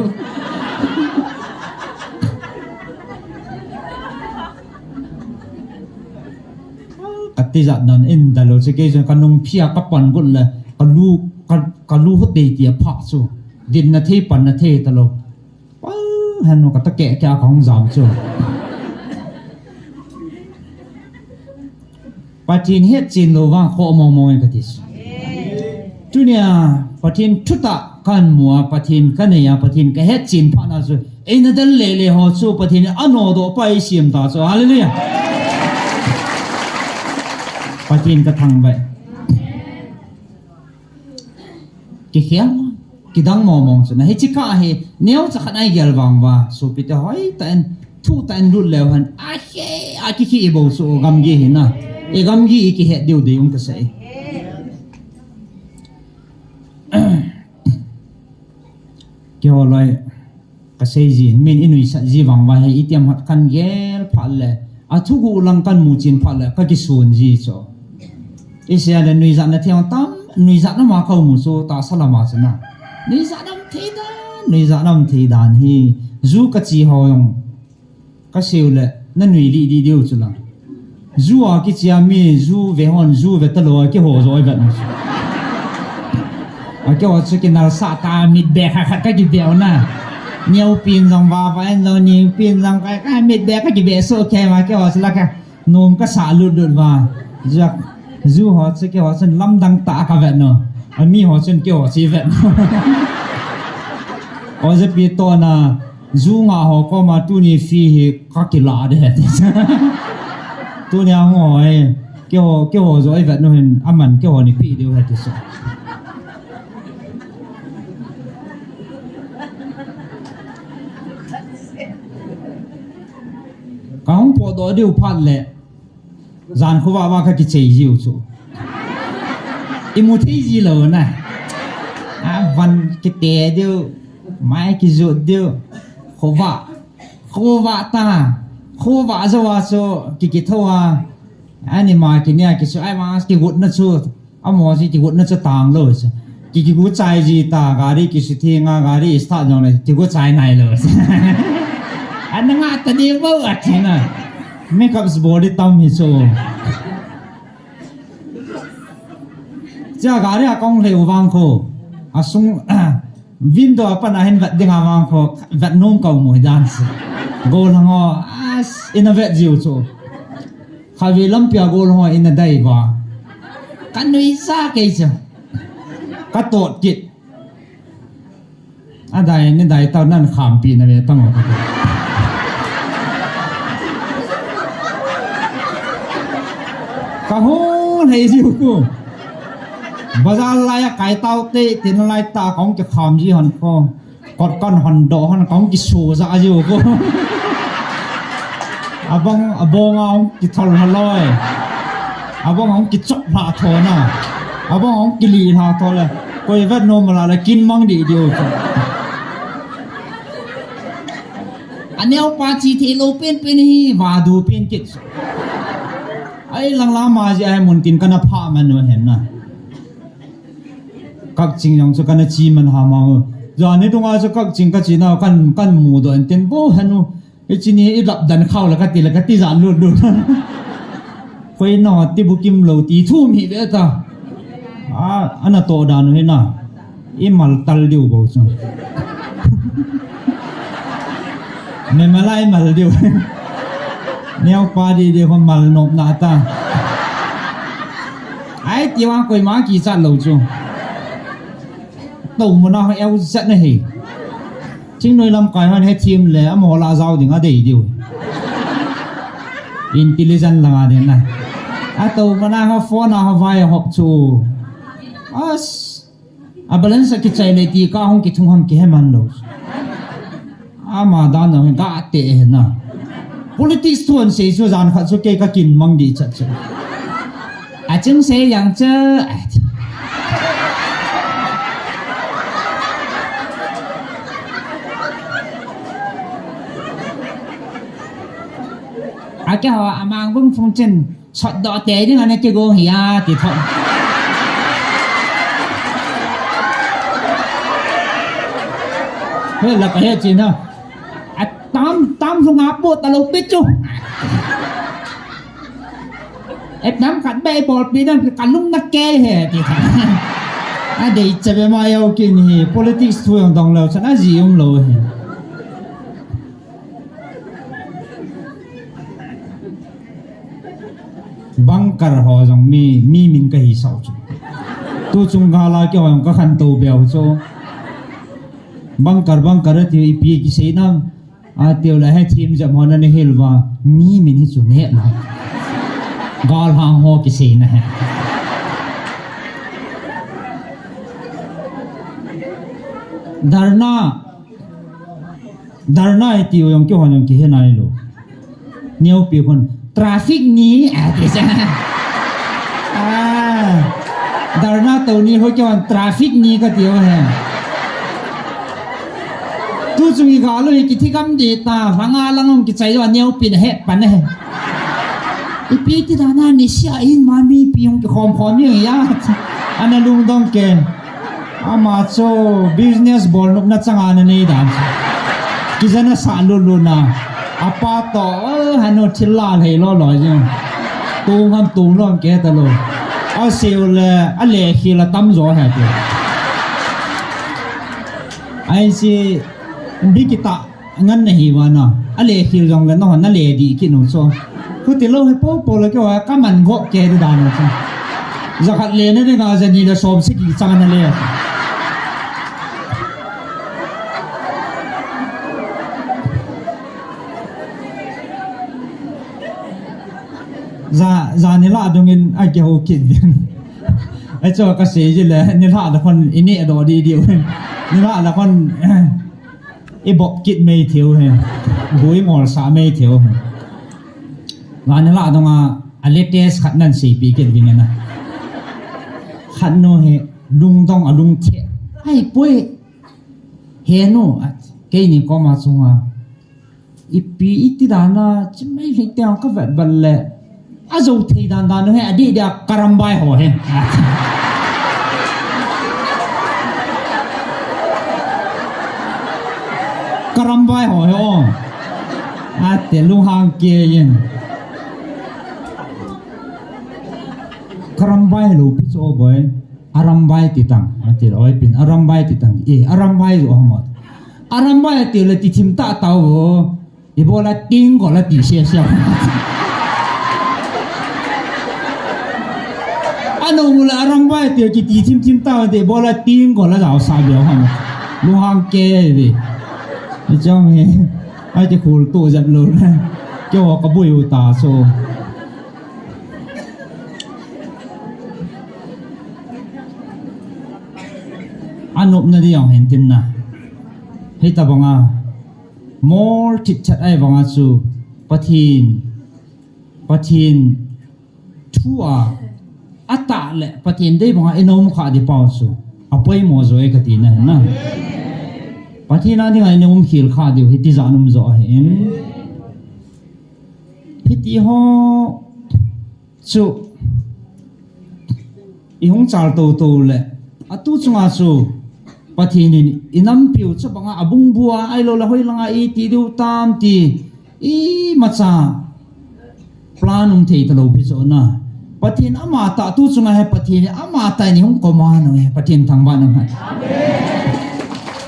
Ka ti ja dan in dal u chu kei chu ka nung phi a ka pan got le. Ka lu, ka, ka lu hot dei ti a pha chu. Din na thei pan na thei ta lo. Pal, hanu ka ta ke ke a ka hung jam chu. Pathin het chin lo vang kho mo mo ka ti chu. Tunia, Pathin thuta kan mua, Pathin ka nei a, Pathin ka het chin pha na chu. Ei na dal le le ho chu, Pathin ano do pa i siam ta chu. Hallelujah. Pathin ka thang bai. Ki khiam, kidang mo mong chu na. Hichi ka hi, neo cha khat ai gel vang va. Supi te hoi ta en, thu ta en lut leu han. A he, a ki khi i bo chu gamgi hi na. I gamgi i ki het diu de yung ka sei. Ki ho lai. Ka sei jin, min i nuisat ji vang va hi, i tiam hat kan gel phat le, a thugu lang kan mu chin phat le, ka kisun ji chu. I sia le nuisat na thiang tam, nuisat na ma ka mu chu, ta sa lama chu na. Nuisat nam thei dan, nuisat nam thei dan hi, ju ka chi ho jong. Ka siu le, na nui li di diu chu lang. Ju a kichia mi, ju ve hon, ju ve ta lo, a kiho jo i vet na. A kiho chu kinal sa ta, mit be kha kha ka ki be na. Neo pin jong va va en jong ni pin jong ka ka mit be ka ki be so ke ma kiho chu la ka. Nom ka sa lut lut va. Ju a, ju ho chu kiho chu lam dang ta ka vet no. A mi ho chun kiho chi vet no. O je pi to na. Ju nga ho ko ma tuni fi hi ka kila de he. Tuni a ho he. Ke ho, ke ho jo i vet nu hin aman ke ho ni pi de he ti so. Ka hung po do diu phat le. Jan khovah vah ka kichei jiu chu. I mu thei ji lo na. A van kite diu. Mai kijut diu. Khovah. Khovah ta. Khovah jo a chu. Ki kitho a. Ani ma kinia kisu ai ma kigut na chu. Amo si kigut na chu tang lo chu. Ki kigut chai ji ta gari kisu thi nga gari start jong le kigut chai nai lo chu. Ana nga ta di bo a thi na. Makeup body tam hi chu. Cha gari a kong le u vang kho. A sung window a pan a hin vet ding a vang kho. Vet nom ka u mo hi dan si. Go lang ho. As in a vet jiu chu. Khavi lampi a gol ho in a dai va. Ka nui sa kei cha. Ka tot kit. A dai ni dai tau nan kham pi na ve tang o. Ka hu lei jiu ku. Bazar lai a kai tau te tin lai ta kong ke kham ji han ko. Kot kan hon do hon kong kisu ja a jiu ko. Abang, abong a hong kithol haloi. Abang hong kichop hla tho na. Abang hong kili hla tho le. Koi vet nom la le kin mang di diu ko. Aneo pa chi thei lo pen pen hi va du pen kit. Ai lang la ma ji ai mun tin kana pha man no hen na. Kak ching jong chu kana chi man ha ma u. Jani tunga chu kak ching ka chi na kan, kan mu do en ten bo hanu. I chi ni i lap dan khau la ka ti la ka ti ja lut lut. Koi no ti bu kim lo ti thu mi ve ta. A, ana to dan u hi na. I mal tal diu bo chu. Memalai mal diu. Neo pa di di ko mal nop na ta. Ai ti wa koi ma ki cha lo chu. To mo na e u zat na he. Chingnoi lamkai hon he thim le, amo la zau ding a dei diu. Intelligent langa ding na. A to mana ha phone a ha vai a hop chu. As. A balance a kichai le ti ka hong kithung ham kihe man lo. Ama dan lo ga te he na. Politics thu an sei chu jan khat chu kei ka kin mang di chat chu. A chim sei yang che. A kya ho, a mang bung phung chin, sot do te ding ane ke go hi a, ti tho. He la ka he chin ha. A tam, tam lung a po ta lo pe chu. E tam khat be bol pi dan ka lung na ke he ti kha. A dei che be ma yau kin hi politics thu yang dong lo chan a ji um lo he. Bunker ho jong mi, mi min ka hi sau chu. Tu chung ga la ke ho jong ka khan to be chu. Bunker, bunker ti ipi ki sei nam. A tiu la he thim jam ho na ne hil va mi min hi chu ne la. Gal hang ho ki sei na he. Dharna. Dharna he tiu jong ki ho jong ki he nai lo. Neo pi khun. Traffic ni, a, ti sa. A, dharna to ni ho kya traffic ni ka ti ho he. Tu chung i ga lo hi kithi kam di ta, langa lang hong kichai lo, neo pi na he pan he. Ipi ti dana ni sia in ma mi pi hong ki khom khom ni ya. Ana lungdong ke. Ama chu business bol nop na changa na nei dan. Kijana sa lu lu na. Apa to, eh, hanu thil la lhei lo lo jing. Tung ham tung lo ke ta lo. A siu le, a le khi la tam jo ha ti. Ai si, bi kita. Ngan na hi vana, a le khil jong le, na hon na le di ki nu chu. Khuti lo he po po le ke wa, ka man go ke di dan chu. Za khat le na de ga za ni le som si ki chang na le. Za, za ni la dong in a ke ho kit din. Ai chu ka sei ji le, ni la da kon ini do di di. Ni la da kon, I bop kit mai theu he. Bui ngol sa mai theu he. Vana la donga a latest khat nan sei pi kit ving na. Khat nu he lungdong a lungthe. Ai poi. He nu, a, keini koma chunga. Ipi iti dana, chimai le te ka vet bal le. A zo thei dan dan he, a di dia karambai ho he. Karambai ho he o. A te lunghang ke yin. Karambai lo pi cho boi. Arambai ti tang. A ti lo oi pin. Arambai ti tang. E, arambai zo ha mo. Arambai ti le ti thim ta ta o. Ibola ting ko la ti sia sia. Ano mula arambai ti ki ti thim thim ta de bola ting ko la jao sa bia ha. Lu hang ke de. Ni chang he. Ai ti khul tu jat lo na. Kyo ka bui u ta so. Anop na di ang hen tin na. Hei ta banga. Mol thit chat ai vanga chu Pathen, Pathen thu a, a tah le Pathen dei vanga i nom kha di pau chu. A poimo zo e ka ti na na. Pathen a dinga i nom khel kha diu hi ti ja nom zo ahi in. Hiti ho chu i hung chal to to le, atu chunga chu Pathen in i nampiu chu banga a bung bua ai lo la hoi langa i ti diu tam ti i macha plan um thei ta lo pi chu na. Pathen ama ta tu chunga he Pathen ama ta ni hung koma no he Pathen thangba no he.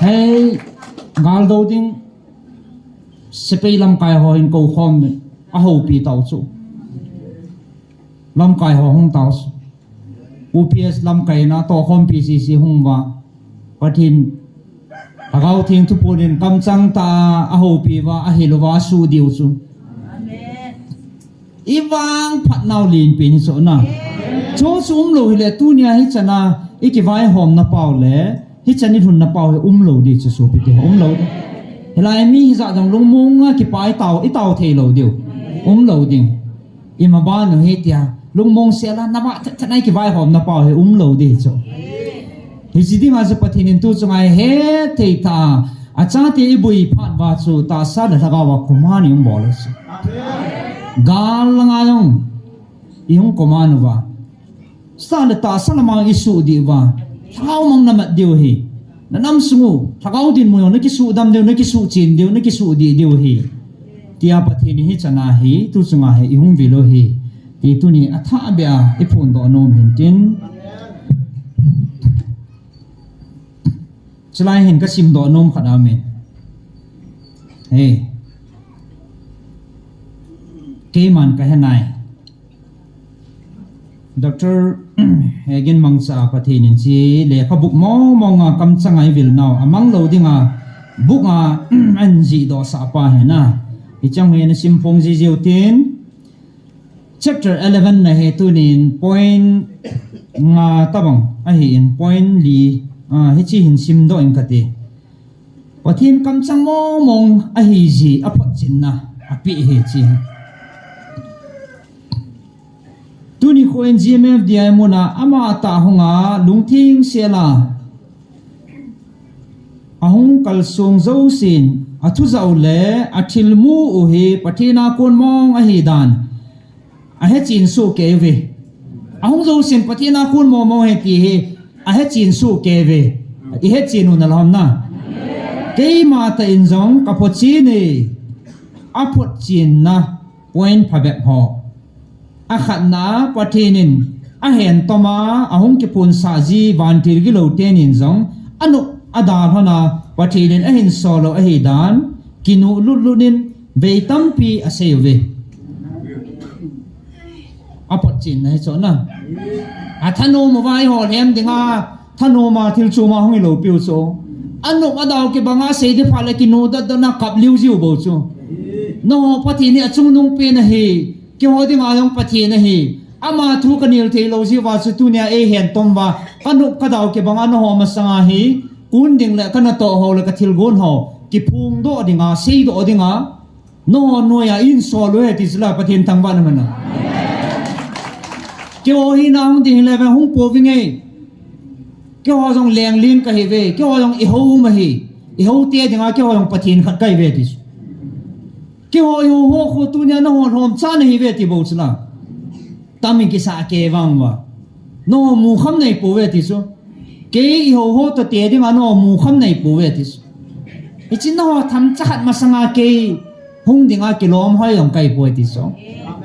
Hei, gal do ding Sepai lamkai ho hin kou khom a houpi tau chu. Lamkai ho hung tau chu. U P S lamkai na to khom P C C hung va. Pathen Lhagao Theng thupunin kamchang ta a houpi va, a hil va, a su diu chu. I vang phat nau lin pin hi chu na. Chu chu um lou hile tunia hi chana i kivaihomna pau le hi chan i lhunna pau hi um lou di chu, sopite, um lou. Hilai mi hi ja dong lungmong a kipa i tau, i tau thei lou diu. Um lou ding. I ma ban u hi tia lungmong sela na ma tha, tha nai kivaihomna pau hi um lou di chu. Hi chi dinga chu Pathen in tu chunga he thei ta a chate i bui phat va chu tahsa le lhagao a khoma ni um bol chu. Gal langa jong i hung khoma nu va. Sa le tahsa lamang i su di va. Lhagao mang na mat diu hi. Na nam sung u, lhagao dinmun u, na kisu dam diu, na kisu chin diu, na kisu di diu hi. Tia Pathen hi chana hi, tu chunga hi, i hung vil u hi. Ti tuni a tha bia, i phun doh nom hin tin. Chulai hin ka sim doh nom khat a min. Hey. Keiman ka he nai. Doctor Hegin Mangcha Pathen in chi lekhabu mong mong a kamchang a i vil nau a mang lou dinga book a an ji doh sa pa he na. I chang he na sim phong ji jiu tin. Chapter eleven na he tunin point nga tabang ahi in point li, ah, hi chi hin sim doh in kati. Pathen kamchang mong mong ahi ji a photchinna a pi hi chi. Tuni kho in G M F D I muna ama ta hunga lungthing sela a hung kalsong jousen a thu jau le a thil mu u hi Pathen a kon mong ahi dan a he chin su ke ve. A hung jousen Pathen a kon mong mong he ti hi a he chin su ke ve. I he chin u na lom na. Keima ta in jong ka photchin e. A photchinna point phabep ho. A khatna Pathen in a hen toma a hung kiphun sa ji vantil gilou tenin jong a nup a dalhona Pathen in a hin solo ahi dan kinu lut lut in vei tampi a sei uve. A photchinna hi chu na. A thanom uva i hol hem dinga thanom a thil chuma hung i lou piu chu. A nup a dau kibanga sei di pha le kinu dot dot na kap liu jiu bou chu. No Pathen hi a chungnung pen ahi. Keiho dinga jong Pathen ahi. Ama thu ka nil thei lou jiu va chu tunia ei hen tom va. Ka nup ka dau kibanga nangho masanga hi. Kun ding le ka natoh ho le ka thilgon ho. Kiphong doh dinga, sei doh dinga. Nangho noiya in sol u he ti chu la Pathen thangvah na man a. Keiho hi na hung ding hi le ve hung po vinge. Keiho jong lenglin ka hi ve. Keiho jong i ho um ahi. I ho te dinga keiho jong Pathen khat ka hi ve ti chu. Keiho i ho ho khu tunia nangho lhom cha na hi ve ti bou chu la. Tam in kisa ke vang va. Nangho mu kham nei pou ve ti chu. Kei i ho ho ta te dinga nangho mu kham nei pou ve ti chu. I chin nangho tham cha khat masanga kei hung dinga kilom hoi jong ka hi pou ve ti chu.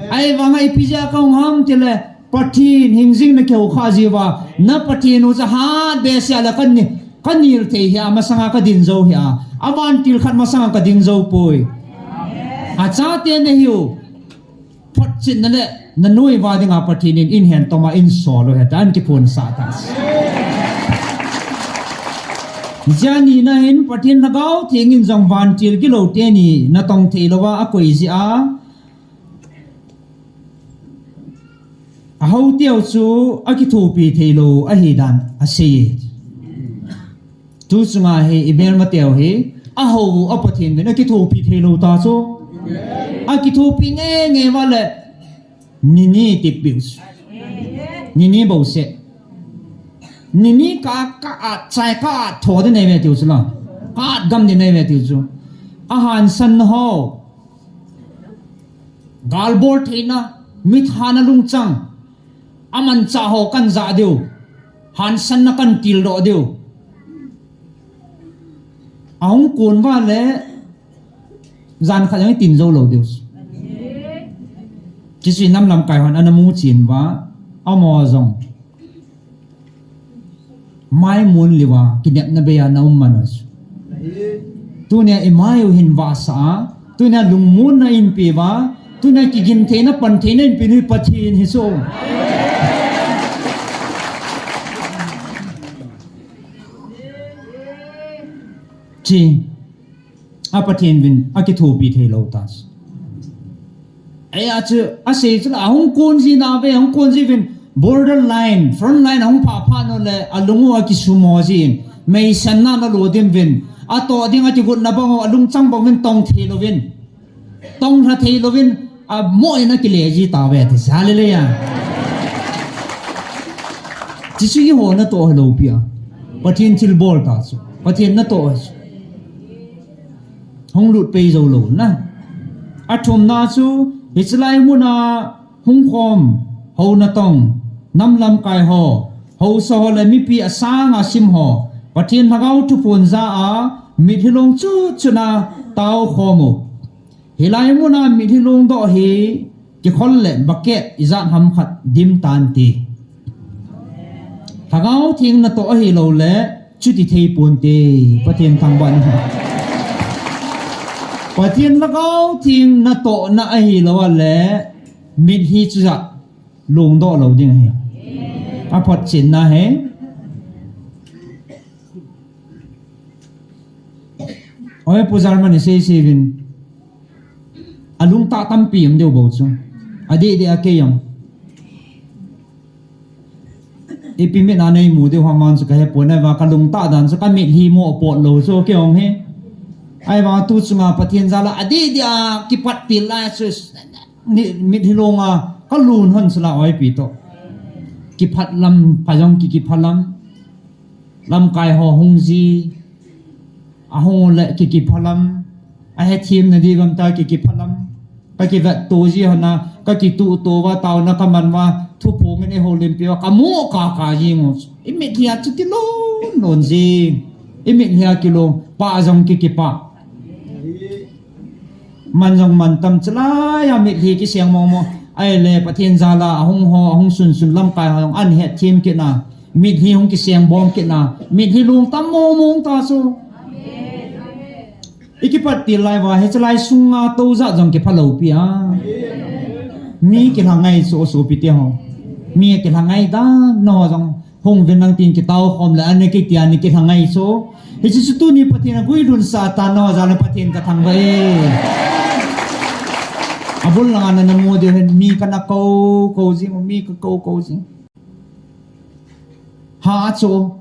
Ahivanga ipi jeh a ka hung ham ti le Pathen hing jing na keu kha jiu va. Na Pathen u cha hat be sia la kan ni. Ka nil thei hi a masanga ka din jou hi a. A vantil khat masanga ka ding jou poi. A chate na hiu. Photchinna le na noi va dinga Pathen in in hen toma in sol u he ta an kiphun sa ta. Jani na hin Pathen Lhagao Theng in jong vantil gilou teni na tong thei lou va a koi ji a. A ho teu chu a kithopi thei lou ahi dan a sei. Tu chunga hi i bel ma teu hi a ho a Pathen min a kithopi thei lou ta chu. A kithopi nge nge va le nini ti piu chu. Nini bou se. Nini ka, ka at chai ka at tho de nei ve tiu chu la. Ka at gam de nei ve tiu chu. A han san na ho. Galbol theina, mithana lungchang, a manchah ho kan jah diu, hansanna kan tildoh diu. A hung kun va le, jan khat jong i tin jou lou diu. Kisui nam lamkai hon ana mu chin va, amaho jong. Mai mun liu a, kinepna bei a na um man u. Tunia i mai u hin vahsa a, Tunia lungmonna eipeuva, tunia kigin theina, pan theina eipeu nu Pathen hi chu. Chi, a Pathen uvin akithopi thei lou ta. Ei, achu, asei chu la, ahung kon ji nave, ahung kon ji uvin, border line, front line ahung pha pha nau le, alung u akisumo jin, meisanna ana lo dim uvin, atoh ding akigotna bang u, alungchang bang uvin tong thei louvin, tong lha thei louvin, amoh in akile ji tauve, ti sa le le ya. Chuchu eiho natoh hilou pi a. Pathen thilbol ta chu. Pathen natoh chu. Hung lut pei jou lou na. Athumna chu, hichelai muna hung khom, hou natong, nam lamkai ho, haosa ho le mipi asang asim ho, Pathen Lhagao thuphon ja a, mitlhi long chu chuna tao khom u. Hilai muna mitlhi long doh hi, kikhol le bucket ijat ham khat dim tan ti. Lhagao Theng natoh ahilou le, chuti thei ponte, Pathen thangvah in. Pathen Lhagao Theng natohna ahilou le, mitlhi chu ja long doh lou ding ahi. Aphotchenna ahi. Oi, Pu Germany sei sei uvin. Alungtah tampi um diu bou chu. Adeh deh a kei um. Ipi mit a neimu diu ham vang chu kahepon, ahivang kalungtah dan chu kamitlhi mo pot lou chu kei um hi. Ahivang tu chunga Pathen jal a adeh deh a kipat pil lai chu. Ni, mitlhi long a kalun hon sala oipi toh. Kiphat lam, pha jong ki, kipha lam. Lamkai ho hung ji. Ahung le ki, kipha lam. Ahethem na di gam ta ki, kipha lam. Kakivet to ji hana, kakituh to uva, taona kaman uva, thuphon in eiho limpi uva, kamu kaka jing u. Imitlhi a chuti lon lon ji. Imitlhi a kilong, pah jong ki, kipah. Man jong man tam chalai a mitlhi kiseng mong mong. Ahile Pathen jal a ahung ho, ahung sun sun lamkai ho jong ahin hethem kit na. Mitlhi hung kiseng bom kit na. Mitlhi long tam mong mong ta chu. Ikipat til lai uva, hichelai sunga tou jat jong kipha lou pi a. Mi kilha ngai chu, o sopi teho. Mi kilha ngai dan nao jong. Hung uvin nang tin kitao khom le, ana kiti a ni kilha ngai chu. Hiche chu tuni Pathen in aguilhun sah tan nao jal in Pathen kathangvah e. Abul langa nana mu diu hin mi kana kou, kou jing, mi kakou, kou jing. Ha chu,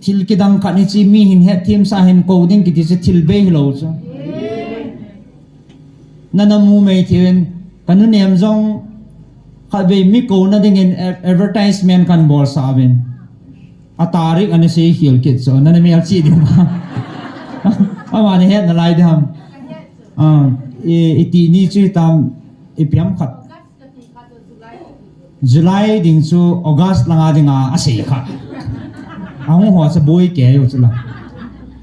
thil kidang khat hiche mi hin hetthem sah hin kou ding kiti chu thil bei hilou chu. Nana mu mai thei uvin, kanu nem jong khatvei mi kouna dingin a-, advertisement kahin bolsah uvin. A tarik ana sei khel kit chu, nana melchih ding. Amani hetna lai ding ham. Ah, i, iti ni chu hitam, ipi ham khat. July ding chu August langa dinga asei kha. Ahung ho chu boi kei u chu la.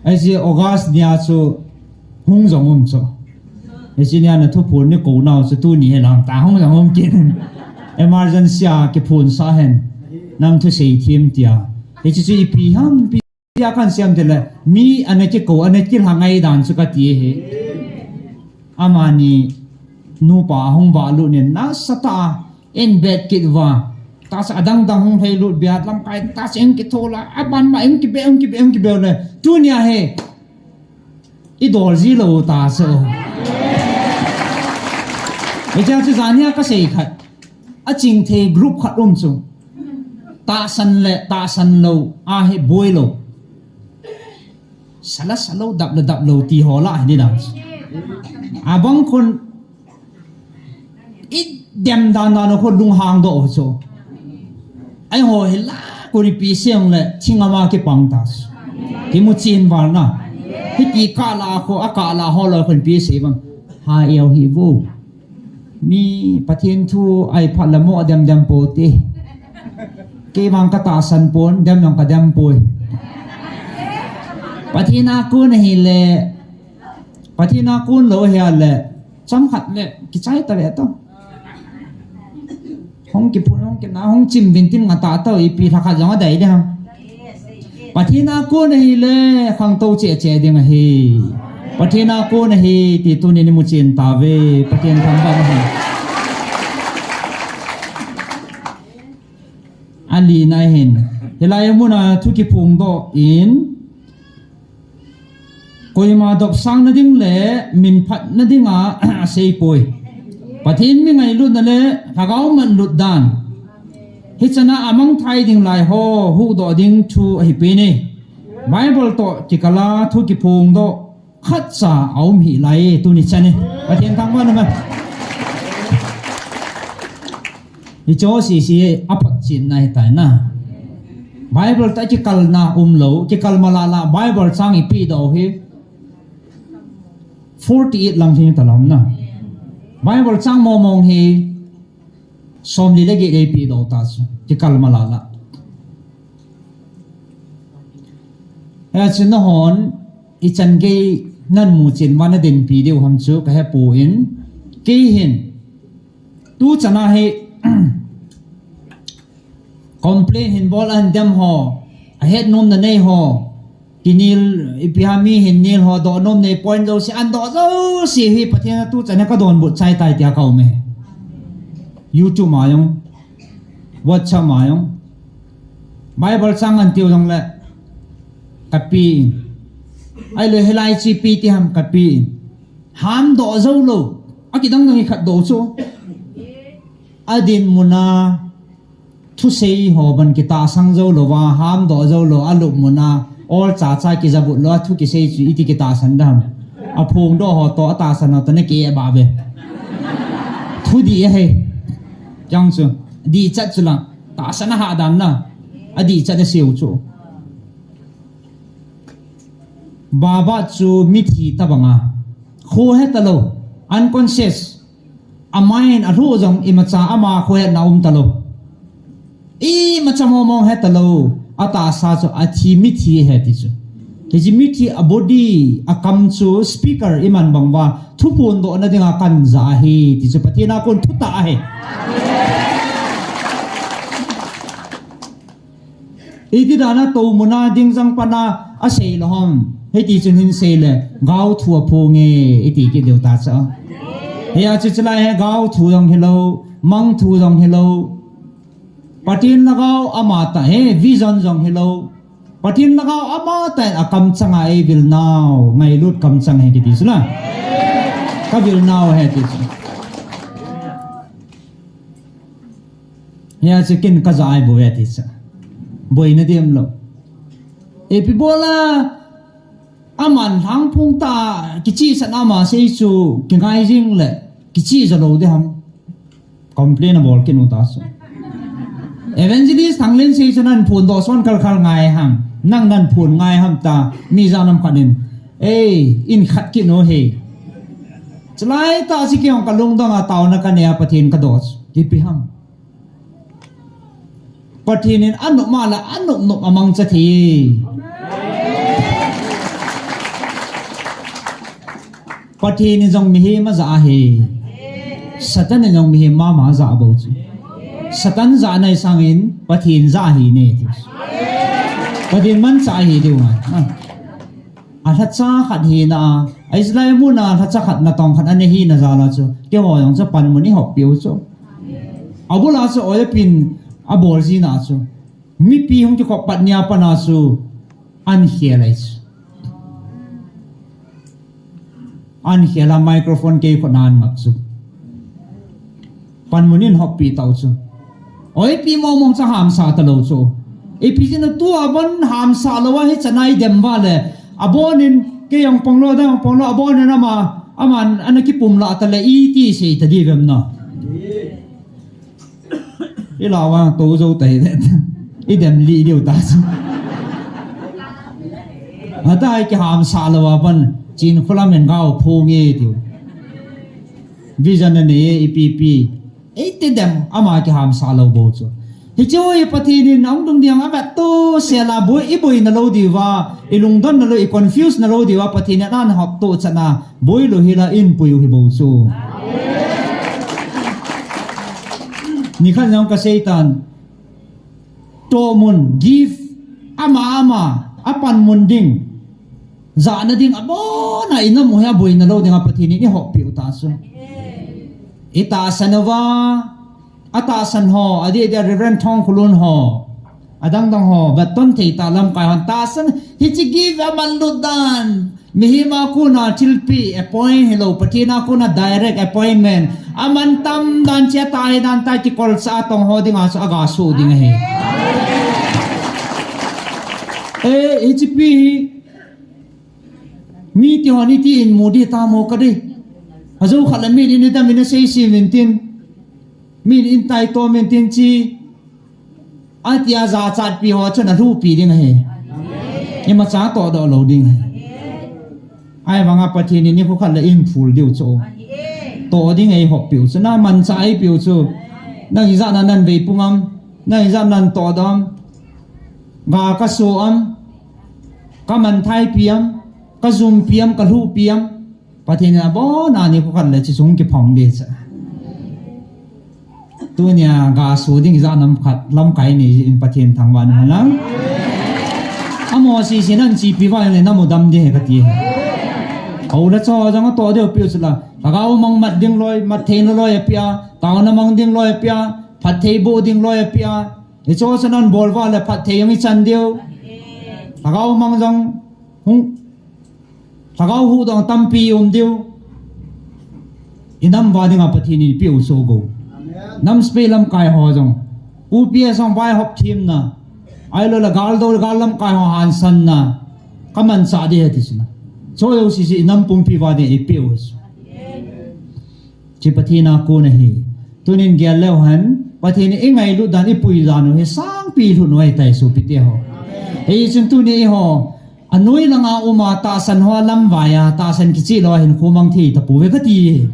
Ahi chu August nia chu hung jong um chu. Hiche nia na thuphon ni kou nau chu tuni hi lang ta hung jong um kit. Emergency a kiphon sah hen. Nang thusei them tia. Hiche chu ipi ham pi. Tia kahin sem tile, mi ana kikou, ana kilha ngai dan chu kati ahi. Amani nupa ahung vah lut nin, nasatah a, in bet kit uva. Tahsa adang dang hung lhai lut bia, lamkai tahsa in kitho la, aban ma in kibe, in kibe, in kibe le. Tunia hi, idol ji lou tahsa. Hichea chu jan hia kasei khat. Aching thei group khat um chu. Tahsan le tahsan lou, ahi boi lou. Sa la sa lou, dap la dap lou ti ho la hi ding. Abang khun i dem dan dan khun lunghang doh chu. Ahi ho hi la kuri pi seng le thing ama kipang ta. Kimu chin val na. Hiti kah la khu, akah la ho lou khun pi sei bang. Ha eo hi vo. Mi Pathen thu ahi phat le mo dem dem pou te. Kei vang katahsan pon, dem jong kadem poi. Pathen a kon ahile, Pathen a kon lou ahile, chomkhat le kichai ta ve to. Hung kiphun, hung kina, hung chim vin tin ngah ta to, ipi lhakhat jong adei ding ham. Pathen a kon ahile, khangtou cheh cheh ding ahi. Pathen a kon ahi ti tunin imu chen tauve, Pathen thangvah in. Alina hin, hilai muna thu kiphongdoh in, koima dopsang nading le minphat nadinga asei poi. Pathen mi ngailutna le lhagao manlut dan, hichana amangthai ding lai ho huhdoh ding thu ahi poi. Bible toh kikala thu kiphongdoh khatcha aum hih lai e, tuni chan e. Pathen thangvah in. Hiche sese apatchenna ahitai na. Bible toh kikalna umlou, kikal malala Bible chang ipehdoh hi forty-eight lang hi talom na. Bible chang mong mong hi somli le get ipehdoh ta chu, kikal malala. Hiche nahon ichan gei namu chen uva nadinpi diu ham chu kahepoi. Kei hin tuchan a hi complain hin bol a hin dem ho, ahet nomna nei ho, kinel, ipi ham, mi hin nel ho, doh nom nei, point jouse, an doh jouse hi Pathen a tuchan a kadonbut chai tai tia kaum e. YouTube ma jong, WhatsApp ma jong, Bible chang ahin tiu jongle kapen. Ahilou hilai chu ipi ti ham kapen. Hamdoh joulou, akidang dang ikhat doh chu. Adinmun a thusei ho ban kitahsan joulouva, hamdoh joulou, alupmun a ol chacha kijabut lou, athu kisei chu iti kitahsan dem. Aphongdoh ho toh, atahsan ho toh nakeh ba ve. Thudih ahi. Chang chu, dihchat chu la, tahsan a hahdan na, adihchat aseiu chu. Baba chu mithi tobanga, khohe talou, unconscious, a mind, alhu jong imacha ama khohetna um talou. Imacha mong mong he talou, atahsa chu athi, mithi ahi ti chu. Hiche mithi a body, akam chu speaker iman bang uva, thuphondoh nadinga kanjah ahi ti chu, Pathen a kon thutah ahi. Iti dan a tomun a ding jang pan a asei lou ham. Hiti chun hin sei le, gaothu aphong e, iti kit diu ta chu. Hia chu chulai hi gaothu jong hilou, mangthu jong hilou. Pathen lhagao amatah e, vision jong hilou. Pathen lhagao amatah in akamchang a eivil nau, ngailut kamchang ahi kiti chu la. Kavil nau ahi ti chu. Hia chu ken kajah ahi bou e ti chu. Boina diam lou. Ipi bol a, aman lhangphong tah a kichehsah a ama sei chu kingai jing le, kicheh ja lou ding ham. Complain abol kit u ta chu. Evangelist Thanglen sei chu nahin phondoh son khal khal ngai ham. Nang nahin phon ngai ham ta, mi ijat ham khat in. Ei, in khat kit u hi. Chulai tah chu kei jong kalungdong a taona kanei a Pathen kadoh chu. Ipi ham. Pathen in anop ma le anop nop amangcha thei. Pathen in jong mihem ajah ahi. Satan in jong mihem mama ajah bou chu. Satan jahna sangin Pathen jah ahi ne ti. Pathen manchah ahi diu ngai. Ah. Alhacha khat hina a, Israel mun a lhacha khat natong khat ana hina jal a chu, keiho jong chu panmun ihop piu chu. Abul a chu oil pin abol jina chu, mipi hung kikhop pat nia pan a chu, an khel ahi chu. An khel a microphone kei khut a an ngap chu. Panmun in hoppi tau chu. Oi, ipi mong mong cha hamsa talou chu. Ipi jeh a tua bon hamsa lou a hichan a idem uva le. Abonin kei jong pang lou, adang jong pang lou, abonin ama, aman ana kipum lah ta le iti sei ta diu vem na. Ila vang tou jou ta hi le. Idem lih diu ta chu. Atai kihamsa lou a bon chin khulam in gao phu nge tiu. Vision anei e, ipi pi. Eiti dem ama kihamsa lou bou chu. Hichu hi Pathen in ahung dung ding a vetto sela boi, iboina lou diuva, ilungdonna lou, iconfuse na lou diuva, Pathen in ana hopto chan a, boi lou hila in pui u hi bou chu. Nikhat jong kasei tan. Tohmun, gift, ama ama, apanmun ding. Jahna ding abona inam u hi aboina lou dinga Pathen in eihoppi u ta chu. Itahsan uva, atahsan ho, adeh dia Reverend Thongkhulun ho, adang dang ho, vetton thei ta lamkai hon tahsan, hiche give amanlut dan. Mihem a kona thilpeh appoint hilou, Pathen a kona direct appointment. Aman tam dan chia tahi dan ta kikolcha tong ho dinga chu aga soh ding ahi. Eh, hiche pi hi mite hon iti in mu ding tam mo kadei. Ajou khat le min in idam in asei sim in tin. Min in tai to min tin chi. Atia jachatpi ho chun alhuhpi ding ahi. Imacha tohdoh lou ding ahi. Ahivanga Pathen in nikho khat le eiphul diu chu. Toh ding eihoppi u chu. Na manchah eipeh u chu. Nang ijat na navei pung am. Nang ijat na natoh doh am. Ga kaso am. Kamanthai pi am. Kajumpi am. Kalhuhpi am. Pathen in abona nikho khat le hiche chu hung kiphong ding chu. Tunia gaso ding ijat nam khat lamkai nei in Pathen thangvah in umhen lang. Amaho sese nan chepi uva le namu dam ding ahi kati. Hou le cho jong atoh diu piu chu la. Lhagao mang mat ding loi, mat theina loi apeh a, taona mang ding loi apeh a, phatthei boh ding loi apeh a. Hicho chu nan bol uva le phatthei jong ichan diu. Lhagao mang jong hung Lhagao huhdoh tampi um diu. Inam uva dinga Pathen in eipeh u chu go. Nam sepai lamkai ho jong. U P S jong vaihop themna. Ahilou le gal dou gal lamkai ho hansanna. Kamanchah ding ahi ti chu na. Chu jouse chu inam pumpi uva dinga eipeh u chu. Hiche Pathen a kon ahi. Tunin gel leu hen, Pathen in ingailut dan, ipui dan u hi sangpi lhun u ahitai sopite ho. Hichun tuni eiho, anoi langa uma tahsan ho lamvai a, tahsan kicheh lou a hinkho mang thei tapouve kati.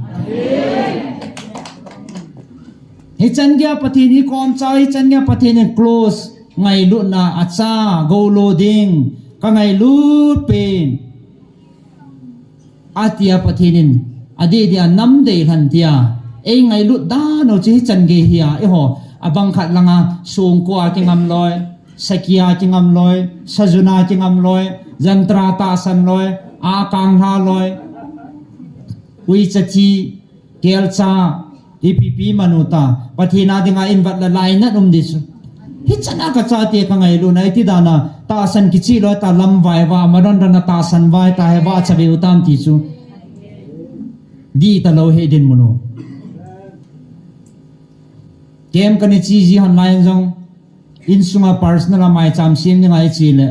Hichan geiya Pathen hi komcha, hichan geiya Pathen in close, ngailutna acha, goulo ding, kangailut pen. Atia Pathen in, adeh dia nam deilhen tia, eingailut dan u chu hichan gei hi a, eiho, abang khat langa, songko a kingam loi, saki a kingam loi, sajun a kingam loi, jantra tahsan loi, akang lha loi, uicha thi, kelcha, ipi ipi man u ta, Pathen a dinga invat le lainat um ding chu. Hichan a kachate kangailutna, iti dan a, tahsan kicheh lou ta lamvai uva, madan dan a tahsan vai ta hi vahcha ve u tam ti chu. Dih talou hi dinmun u. Camp kana che ji hon lai jong, insunga personal a maicham sem dinga iche le.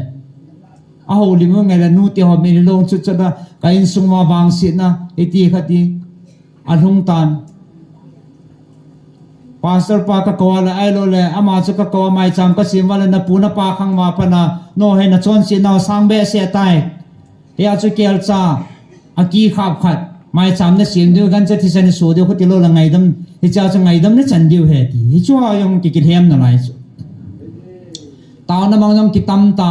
Ahoulim u ngai le nute ho min long chut chut a, ka insung uva vangsetna, iti khat hi. Alhung tan. Pastor pa kakou a le, ahilou le, ama chu kakou a maicham kasem uva le, napu napa khang uva pat a, nangho hi nachonsetnau sang behseh tai. Hia chu kelcha, akikhap khat, maicham nasem diu, gancha thisan naso diu, khuti lou le ngaidam, hichea chu ngaidam nachan diu ahi ti. Hichea jong kikilhem nalai chu. Taona mang jong kitam ta.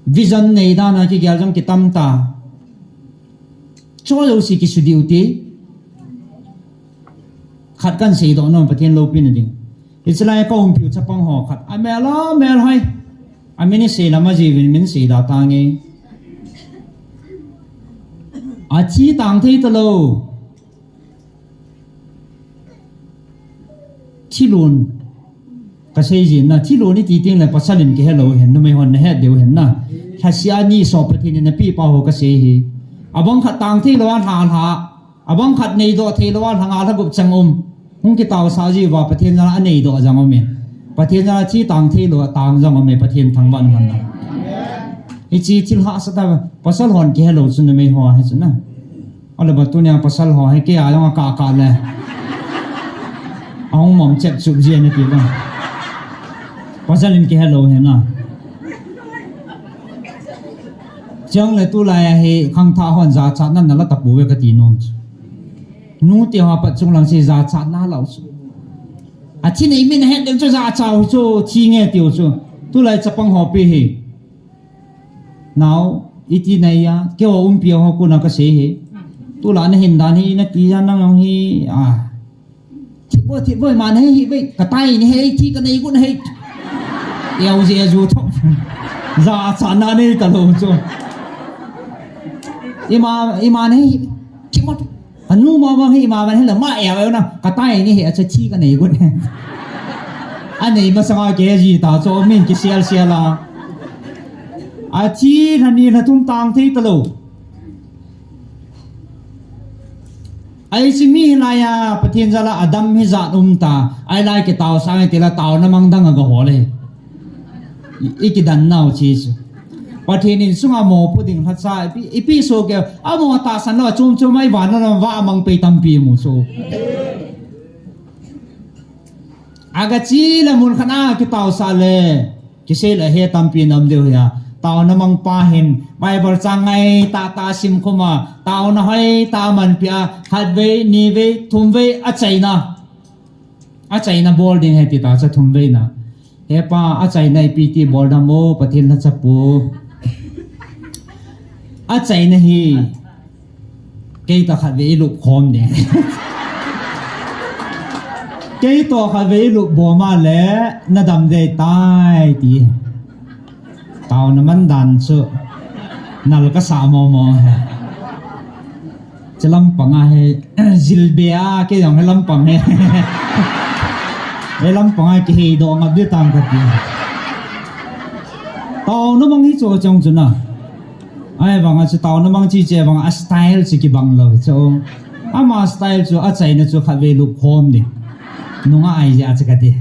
Vision nei dan a kigel jong kitam ta. Chu jouse kisudiu ti. Khat kahin seidoh nom Pathen loupina ding. Hiche lai kaumpiu chapang ho khat. Amel a, mel hoi. Amin isei lam ajiuvin min seida tange. Athi tang thei talou. Thilon. Kasei jin na, thilon iti teng le pasal in kihelou hen, numei hon nahet diu hen na. Lhasia ni so Pathen in napeh pa ho kasei hi. Abang khat tang thei lou a lha lha. Abang khat neidoh thei lou a lha nga lha gup chang um. Hung kitaosah ji uva Pathen jal a aneidoh jong um e. Pathen jal a thi tang thei lou a tang jong um e, Pathen thangvah in umhen lang. Hiche thil hahsa tah, pasal hon kihelou chu numei ho hi chu na. Ahilou ba tunia pasal ho hi kei a jong akah kah le. Ahung mom chep chup ji nati ba. Pasal in kihelou hi na. Chang le tulai a hi khangthah hon jachatna nala tapouve kati nom chu. Nute ho pat chunglang se jachatna lou chu. Athi nei min het dem chu jachat u chu thi nge tiu chu. Tulai chapang ho pi hi. Nao, iti nai a, keiho umpi ho kona kasei hi. Tulai nahin dan hi, nati a nang hi, a. Thi boi, thi boi, man hi, hi boi, katai ni hi, thi kanei gun hi. Eo je ju thok. Jachatna nei talou chu. Ima, ima nei. Kimot. Anu mama hi ima ban hila ma ya na. Katai ni hi acha chi ka nei gun. Anei masanga ke ji ta chu min ki sial sial a. Athi na ni na tum tang thei talou. Ai chi mi hilai a, Pathen jal a adam hi jat um ta. Ai lai kitao sang tila taona mang dang a ga hol e. I, i kidan nau chi chu. Pathen in sunga mo pu ding lhacha, ipi, ipi so ke, amo tahsan lou, chum chum ai van lou, va mang pei tampi mu chu. Aga chi le mun khat a kitao sa le. Kisei le he tampi nam deu hia. Taona mang pa hin. Bible chang ngai ta ta sim khuma. Taona hoi ta man pia. Khat vei, ni vei, thum vei, a chaina. A chaina bol ding he ti ta cha thum vei na. He pa, a chaina ipi ti bol na mo, Pathen na chapu. A chaina hi. Kei ta khat ve i lup khom ne. Kei to khat ve i lup bo ma le na dam dei tai ti. Tao na man dan chu. Nal ka sa mo mo he. Che lam panga he. Zil be a ke jong he lam pang he. He lam panga ke he do ngap de tam ka ti. Tao na mang hi cho chong chu na. Ai vang a chu tao na mang chi che vang a style chu kibang lou chu. Ama style chu a chaina chu khat ve lup khom ni. Nunga ai je a chu ka ti.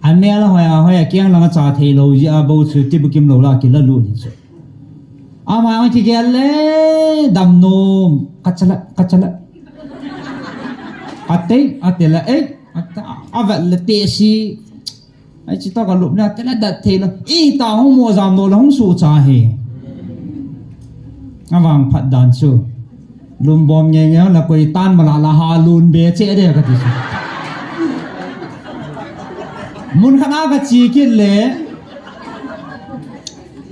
A mel a hoi a hoi a kiang lang a cha thei lou je a bo chu ti bu kim lou la ki la lu ni chu. Ama ang ki gel le dam nom ka chala ka chala. A te a te la e a ta a va le te si. Ai chi ta ka lup na te la dat thei la. I ta hung mo jam no la hung su cha he. Avang phat dan chu. Lum bom nge nge la koi tan ma la la ha lun be che de ka ti chu. Mun khat a ka chi kit le.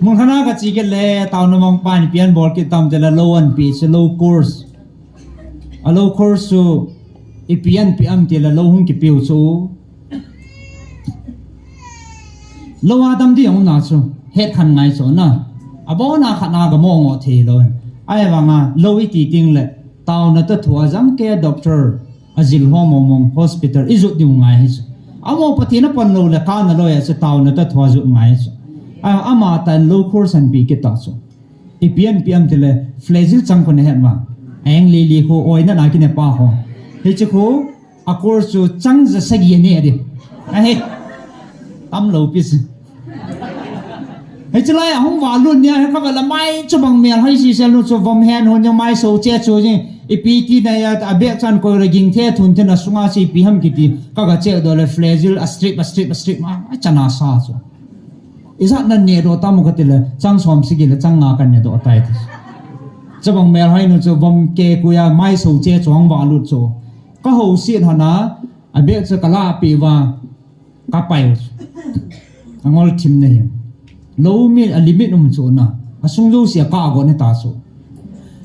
Mun khat a ka chi kit le. Tao na mang pan pian bol kit tam te la lo an pi se lo course. A lo course chu ipi an pi am ti la lo hung ki piu chu. Lo a dam di ang na chu. Het khan ngai chu na. A bo na khat na ga mo ngo thei lo. Ai vang a lo i ti ting le. Tao na ta thua jang ke doctor. A zil ho mo mong hospital. I zut di ngai hi chu. A mo Pathen a pan lo le ka na lo ya chu tao na ta thua zut ngai hi chu. A, ama tan lo course an pi kit ta chu. I pian pian ti le, flagyl chang ko ne het ma. Eng li li ko oi na na ki ne pa ho. Hi chi ko, a course chu chang za sa gi ne de. A he. Tam lo pi si. Hi chi lai a hung va lun nia, he ka va la mai chu bang mel hai si sel nu chu vom hen hon yang mai so che chu ji. I pi ti na ya, a bek chan ko la ging the thun the na sunga si pi ham ki ti. Ka ga che do le flagyl a strip, a strip, a strip ma, a chana sa chu. Ijat nan ne do tam ka ti le, chang som sigi le, chang nga kan ne do tai ti. Chabang mel hai nu chu vom ke kuya mai so che chuang va lut chu. Ka ho si hana, a bek chu ka la pi va, ka pai u chu. Ka ngol thim ne hi. Lo mi a limit um chu na. A sung jo sia ka go ne ta chu.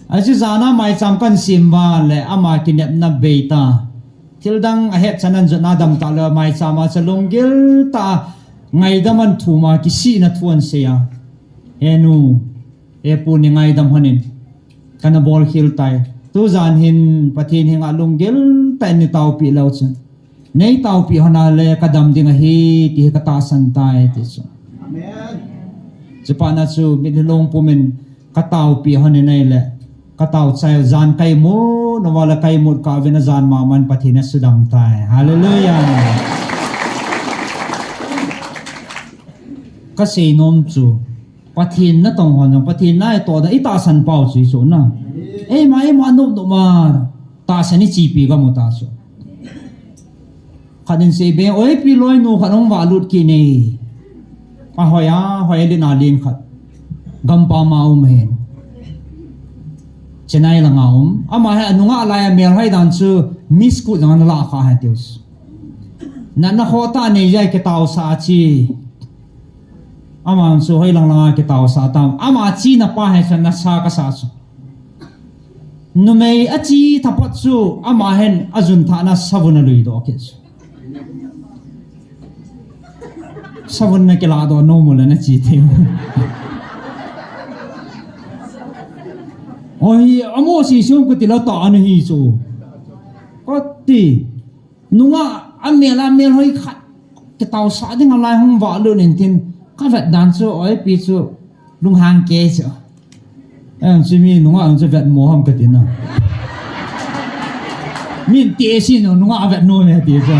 A chi jana mai cham kan sim va le, ama ki nep na bei ta. Thil dang a het chan an jot na dam ta le mai chama cha lunggil ta ngaidam an thuma kisihna thu an sei a. He nu, he pu ni ngaidam hanin. Kana bol khil tai. Tu jan hin Pathen hi nga lunggil ta ni taupi lo chun. Nei taupi hona le ka dam ding ahi ti hi ka tahsan tai ti chu. Amen. Chupana chu mit long pumin ka taupi hon in ei le, ka tau chai jan kai mu, no wala kai mut ka vena jan ma man Pathen a sudam tai. Hallelujah. Ka sei nom chu, Pathen na tong hon, Pathen na to da i tahsan pau chu i chu na. Ei ma, ei ma, nom, nom ma, tahsan i chipi ka mu ta chu. Khat in sei be, oi pi loi nu khat hung va lut ki nei. A hoi a, hoi le na lin khat. Gampa ma um hen. Chennai langa um. Ama he anunga lai a mel hai dan chu miss ku jang na la kha hai tiu. Na na ho ta nei jai ke tau sa chi. Ama chu hoi lang langa ke tau sa tam. Ama chi na pa hai sa na sa ka sa chu. Numei a chi thapat chu ama hen a jun thana savun a lui do ke chu. Savun na kilah doh nom u le na chi thei. Oi, amo si sum ka ti la ta ana hi chu. Ka ti. Nunga a mel a mel hoi khat. Kitao sa ding a lai hung va lu nin tin. Ka vet dan chu, oi pi chu. Lunghang ke chu. Em, si mi nunga ang chu vet mo ham ka ti na. Min ti si no nunga a vet no me ti chu.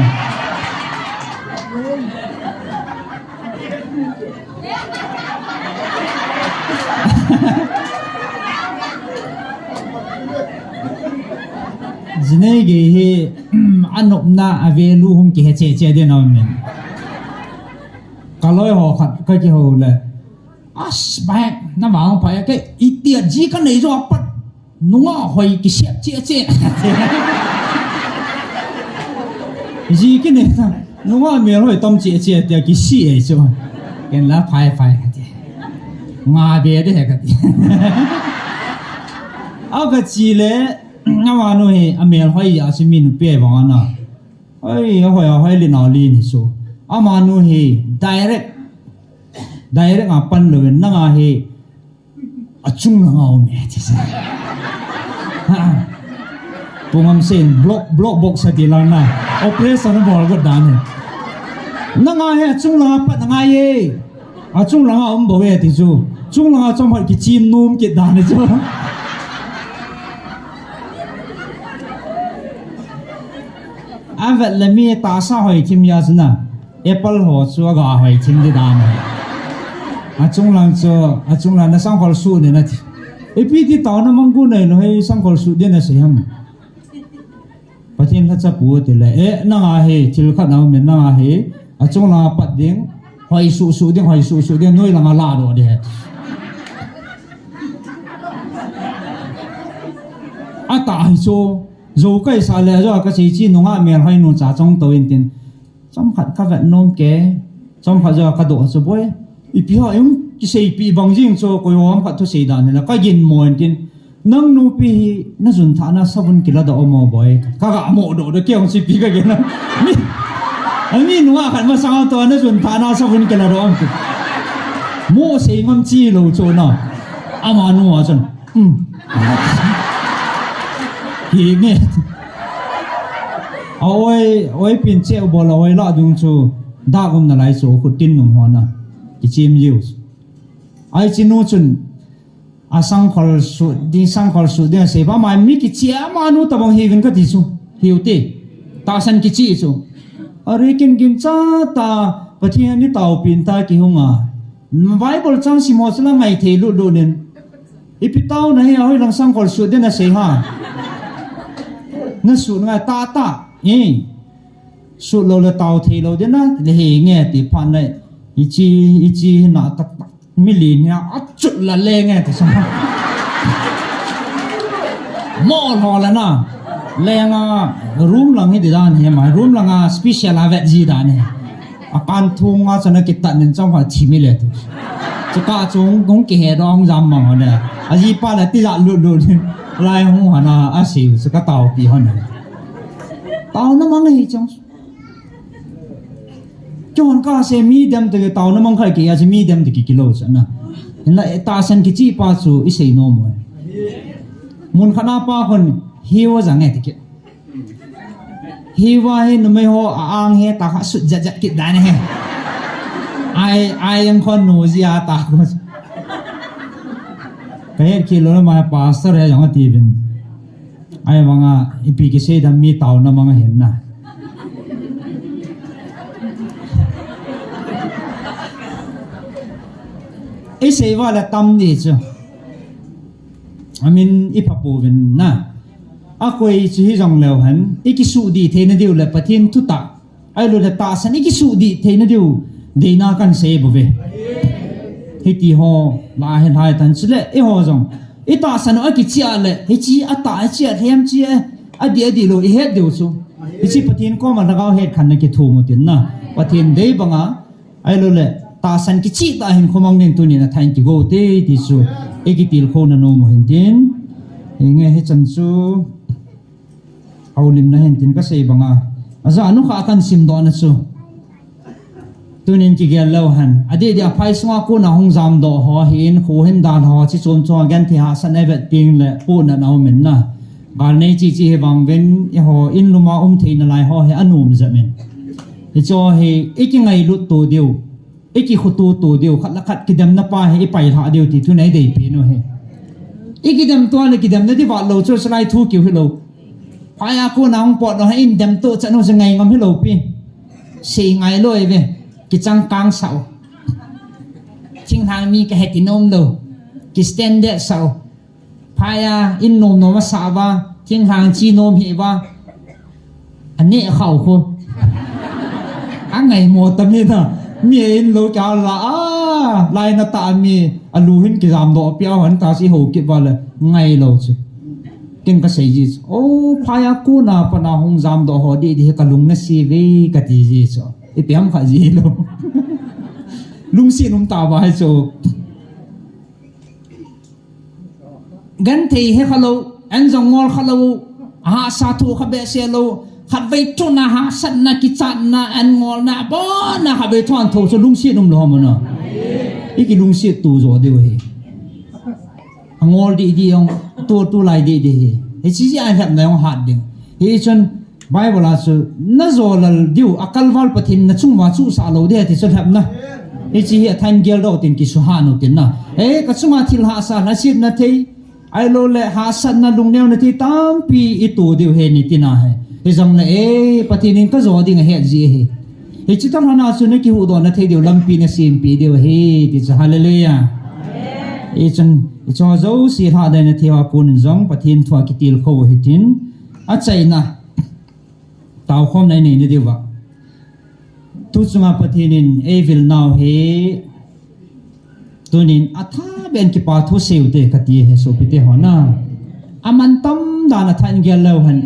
Jinei ge hi, anopna a value hung kihe che che den a min. Ka loi ho khat ka kiho le. As, bai, na vang pa ya ke, itia ji ka nei jo apat. Nunga hoi kisiat chia chia. Ji ki ne ta. Nunga mel hoi tam chia chia tia kisi e chu. Ken la phai phai ka ti. Nga be de he ka ti. A ka chi le, nga wa nu he, a mel hoi ya si min pe vang na. Oi, a hoi a hoi li na li ni so. Ama nu he, direct. Direct a pan lo na nga he. Achung langa um e, ti sa. Ha. Pungam sen block, block box sa ti lang na. Operation bol got dan e. Nanga he achung langa pat ngai e. Achung langa um bo e ti chu. Chung langa chom hoi kichim num kit dan e chu. Avet le mi tahsa hoi thim ya chu na. Apple ho chu aga hoi thim di dan. Achung lang chu, achung lang na sangkhol su ni na ti. Ipi ti tao na manggu nei lo hei sangkhol su di na sei ham. Pathen lhacha pu ti le. E, nanga he, thil khat na um e, nanga he. Achung langa pat ding. Hoi su su ding, hoi su su ding, noi langa la do de. Ata hi chu. Zo kai sa le zo ka sei chi nunga mel hoi nu cha chong to in tin. Chom khat ka vet nom ke. Chom khat zo ka do chu boi. Ipi ho im ki sei pi bang jing chu koi hom khat thu sei dan na ka gin mo in tin. Nang nu pi hi na jun tha na savun kila da omo boi. Ka ga mo do do ke ong si pi ka gin na. Mi, ami nunga khat ma sang to na jun tha na savun kila do om. Mo sei ngam chi lo chu na. Ama nu a chun. Hmm. Hi nge. A oi, oi pin che u bol a oi la dung chu. Da gum na lai chu khu tin nung ho na. Kichim jiu. Ai chi nu chun. A sangkhol su, ding sangkhol su, ding sei ba mai mi kichi ama nu tabang hi vin ka ti chu. Hiu te. Tahsan kichi chu. A ri kin gin cha ta Pathen ni tao pin ta ki hunga. Bible chang sim ho chu la ngai thei lut lut nin. Ipi tao na hi a hoi lang sangkhol su de na sei ha. Na su ngai ta ta. E. Su lo le tao thei lo de na le he nge ti phan nai. Ichi, ichi na tak tak. Mi li nia a chut la le nge ti sa. Mo lo la na. Le nga room lang hi di dan he ma. Room lang a special a vet ji dan he. A kan thung a chana ki tan nen chang ha thi mi le tu. Chu ka chung kong ki he dong jam mang ho ne. A ji pa la ti la lu lu ni. Lai hung ha na a si chu ka tao pi ho ne. Tao na mang hi chang. Chon ka se mi dem te tao na mang khai ki a si mi dem te ki kilo sa na. La tahsan kichi pa chu i sei no mo. Mun khana pa khon hi wa jang e ti ki. Hi wa hi numei ho a ang he ta kha sut jat jat kit dan he. Ai, ai ang khon nu ji a ta ko. Ka het ki lo ma pastor he jong ti bin. Ai manga ipi ki sei dam mi tao na manga hen na. I sei wa la tam ni chu. Amin i pha pu vin na. A koi chu hi jong leu han. I ki su di thei na diu le Pathen thu ta. Ai lo le tahsan i ki su di thei na diu. Dei na kan sei bo ve. Hi ti ho la he lai tan chu le i ho jong. I tahsan a ki chia le. Hi chi a ta a chia hem chi a. A di a di lo i het diu chu. Hi chi Pathen koma lhagao het khan na ki thu mo tin na. Pathen dei banga. Ai lo le, tahsan kichi ta hin khomang nin tunin a thain kigo te ti chu, e kitil kho na nom u hin tin. Hi nge hi chan chu, haulim na hin tin ka sei banga. A ja nu kha kan sim do na chu. Tunin kigel lou hen. Adeh deh a phai sunga kona hung jamdoh ho hin, kho hin dal ho, chi chom chom a genthei hahsatna i vet teng le, kona na um in na. Gal nei chi chi hi vang ven, eiho in lum a um thei nalai ho hi anom jep in. Hicho hi, i kingailut to diu, i kikhutu to diu, khat le khat kidemna pa hi i pailha diu ti tunia i deipen u hi. I kidem to le kidemna di vat lou chu, chulai thu kiu hilou. Phai a kona hung pot lou, ha in dem to chan u chu ngai ngam hilou pi. Sei ngai lou ve. Kichang kang sah u. Thinglhang mi ka heti nom lou. Ki standard sah u. Phai a in nom nom a sah uva. Thinglhang chi nom hi uva. Aneh khau khu. Angai mo ta mi na. Mi in lou kya la a. Lai na ta mi. Alu hin kijamdoh pi a hon ta si ho kit uva le. Ngai lou chu. Ken ka sei ji chu. O, phai a kona pat a hung jamdoh ho deh deh hi ka lung na si ve ka ti ji chu. Ipi ham kha ji lou. Lungset um ta uva hi chu. Genthei he kha lou, an jong ngol kha lou, hahsa tho kha behseh lou, khatvei thona hahsatna, kichatna, an ngolna, abona khatvei thon tho chu lungset um lou ham na. I kilungset to jo diu hi. Angol deh deh jong, tu, tulai deh deh hi. Hichi ji a lhepna jong hat ding. Hichun, Bible a chu, na jolal diu, a kalval Pathen na chung uva chu sah lou deh ti chu lhepna. Hichi hi a thain geldoh tin kisuhat u tin na. E, ka chunga thil hahsa, lhasetna thei, ahilou le hahsatna lungneo na thei tampi i to diu hi ni tina hi. Hijong le, e, Pathen in ka jo ding a het ji hi. Hichi ta lhana chu na kihuhdoh na thei diu, lampi na sempeh diu hi, ti chu hallelujah. Hichun, hicho jouse lhadai na thei uva konin jong, Pathen thu a kitilkhou u hitin, achaina. Taokhomna i nei na diuva. Tu chunga Pathen in ei vil nau hi. Tunin atha ben kipa thu sei u te ka ti hi sopite ho na. Aman tam dan a thain gel lou hen.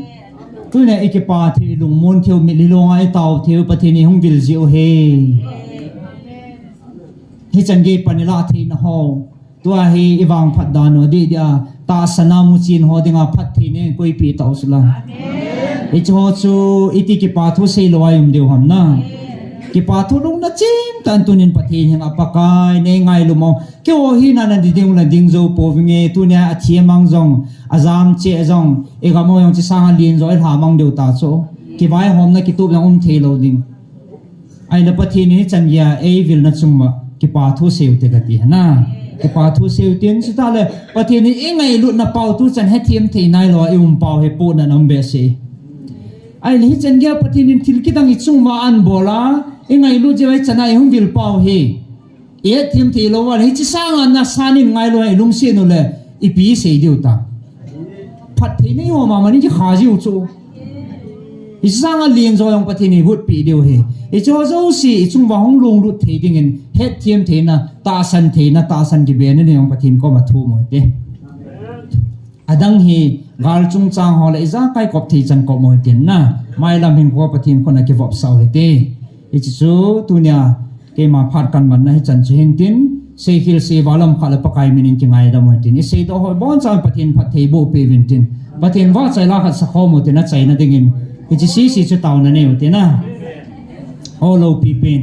Tunia i kipa thei lungmon thei u mit lilong a i tao thei u Pathen in hung vil ji u hi. Hichan gei pan i la thei na ho. Tua hi i vangphat dan u deh deh a, tahsan a muchen ho dinga phattheina koipeh tau sula. Hiche ho chu iti kipa thu sei lou a i um diu ham na. Kipa thu lungna chim tah in tunin Pathen henga Pakai nei ngailu mo. Keiho hina na di ding u la ding jou pouvinge tunia athi amang jong, ajam cheh jong, i gam u jong hiche sanga len jo i lha mang diu ta chu. Kivaihomna kitup jong um thei lou ding. Ahile Pathen in hichan geiya ei vilna chung uva kipa thu sei u te ka ti hi na. Kipa thu sei u tin chutah le Pathen in i ngailutna pau tuchan hethem thei nailou a i um pau hi pohnat na um behseh. Ahile hichan geiya Pathen in thil kidang i chung uva ahin bol a, i ngailut jeh a hichan a i hung vil pau hi. I hethem thei lou a le hiche sanga nasan in ngailu a i lungset u le ipi sei diu ta. Phattheina i hom a man in kikha jiu chu. Hiche sanga len jo jong Pathen in hutpeh diu hi. Hiche ho jouse i chung uva hung lunglut thei dingin, hetthem theina, tahsan theina, tahsan kibena ding jong Pathen koma thum u hite. Adang hi gal chungchang ho le ijakai kop thei chan kop u hitin na. Mailam hinkho Pathen khut a kivopsah u hite. Hiche chu tunia keima phat kahin manna hichan chu hintin, seikhel seival um khat le Pakai min in kingaidam u hitin. I seidoh ho abonchan Pathen phattheiboh peh uvin tin. Pathen vahchoi la khat sakhom u tin achaina dingin. Hiche sese chu taona nei u tin a. O loupi pen.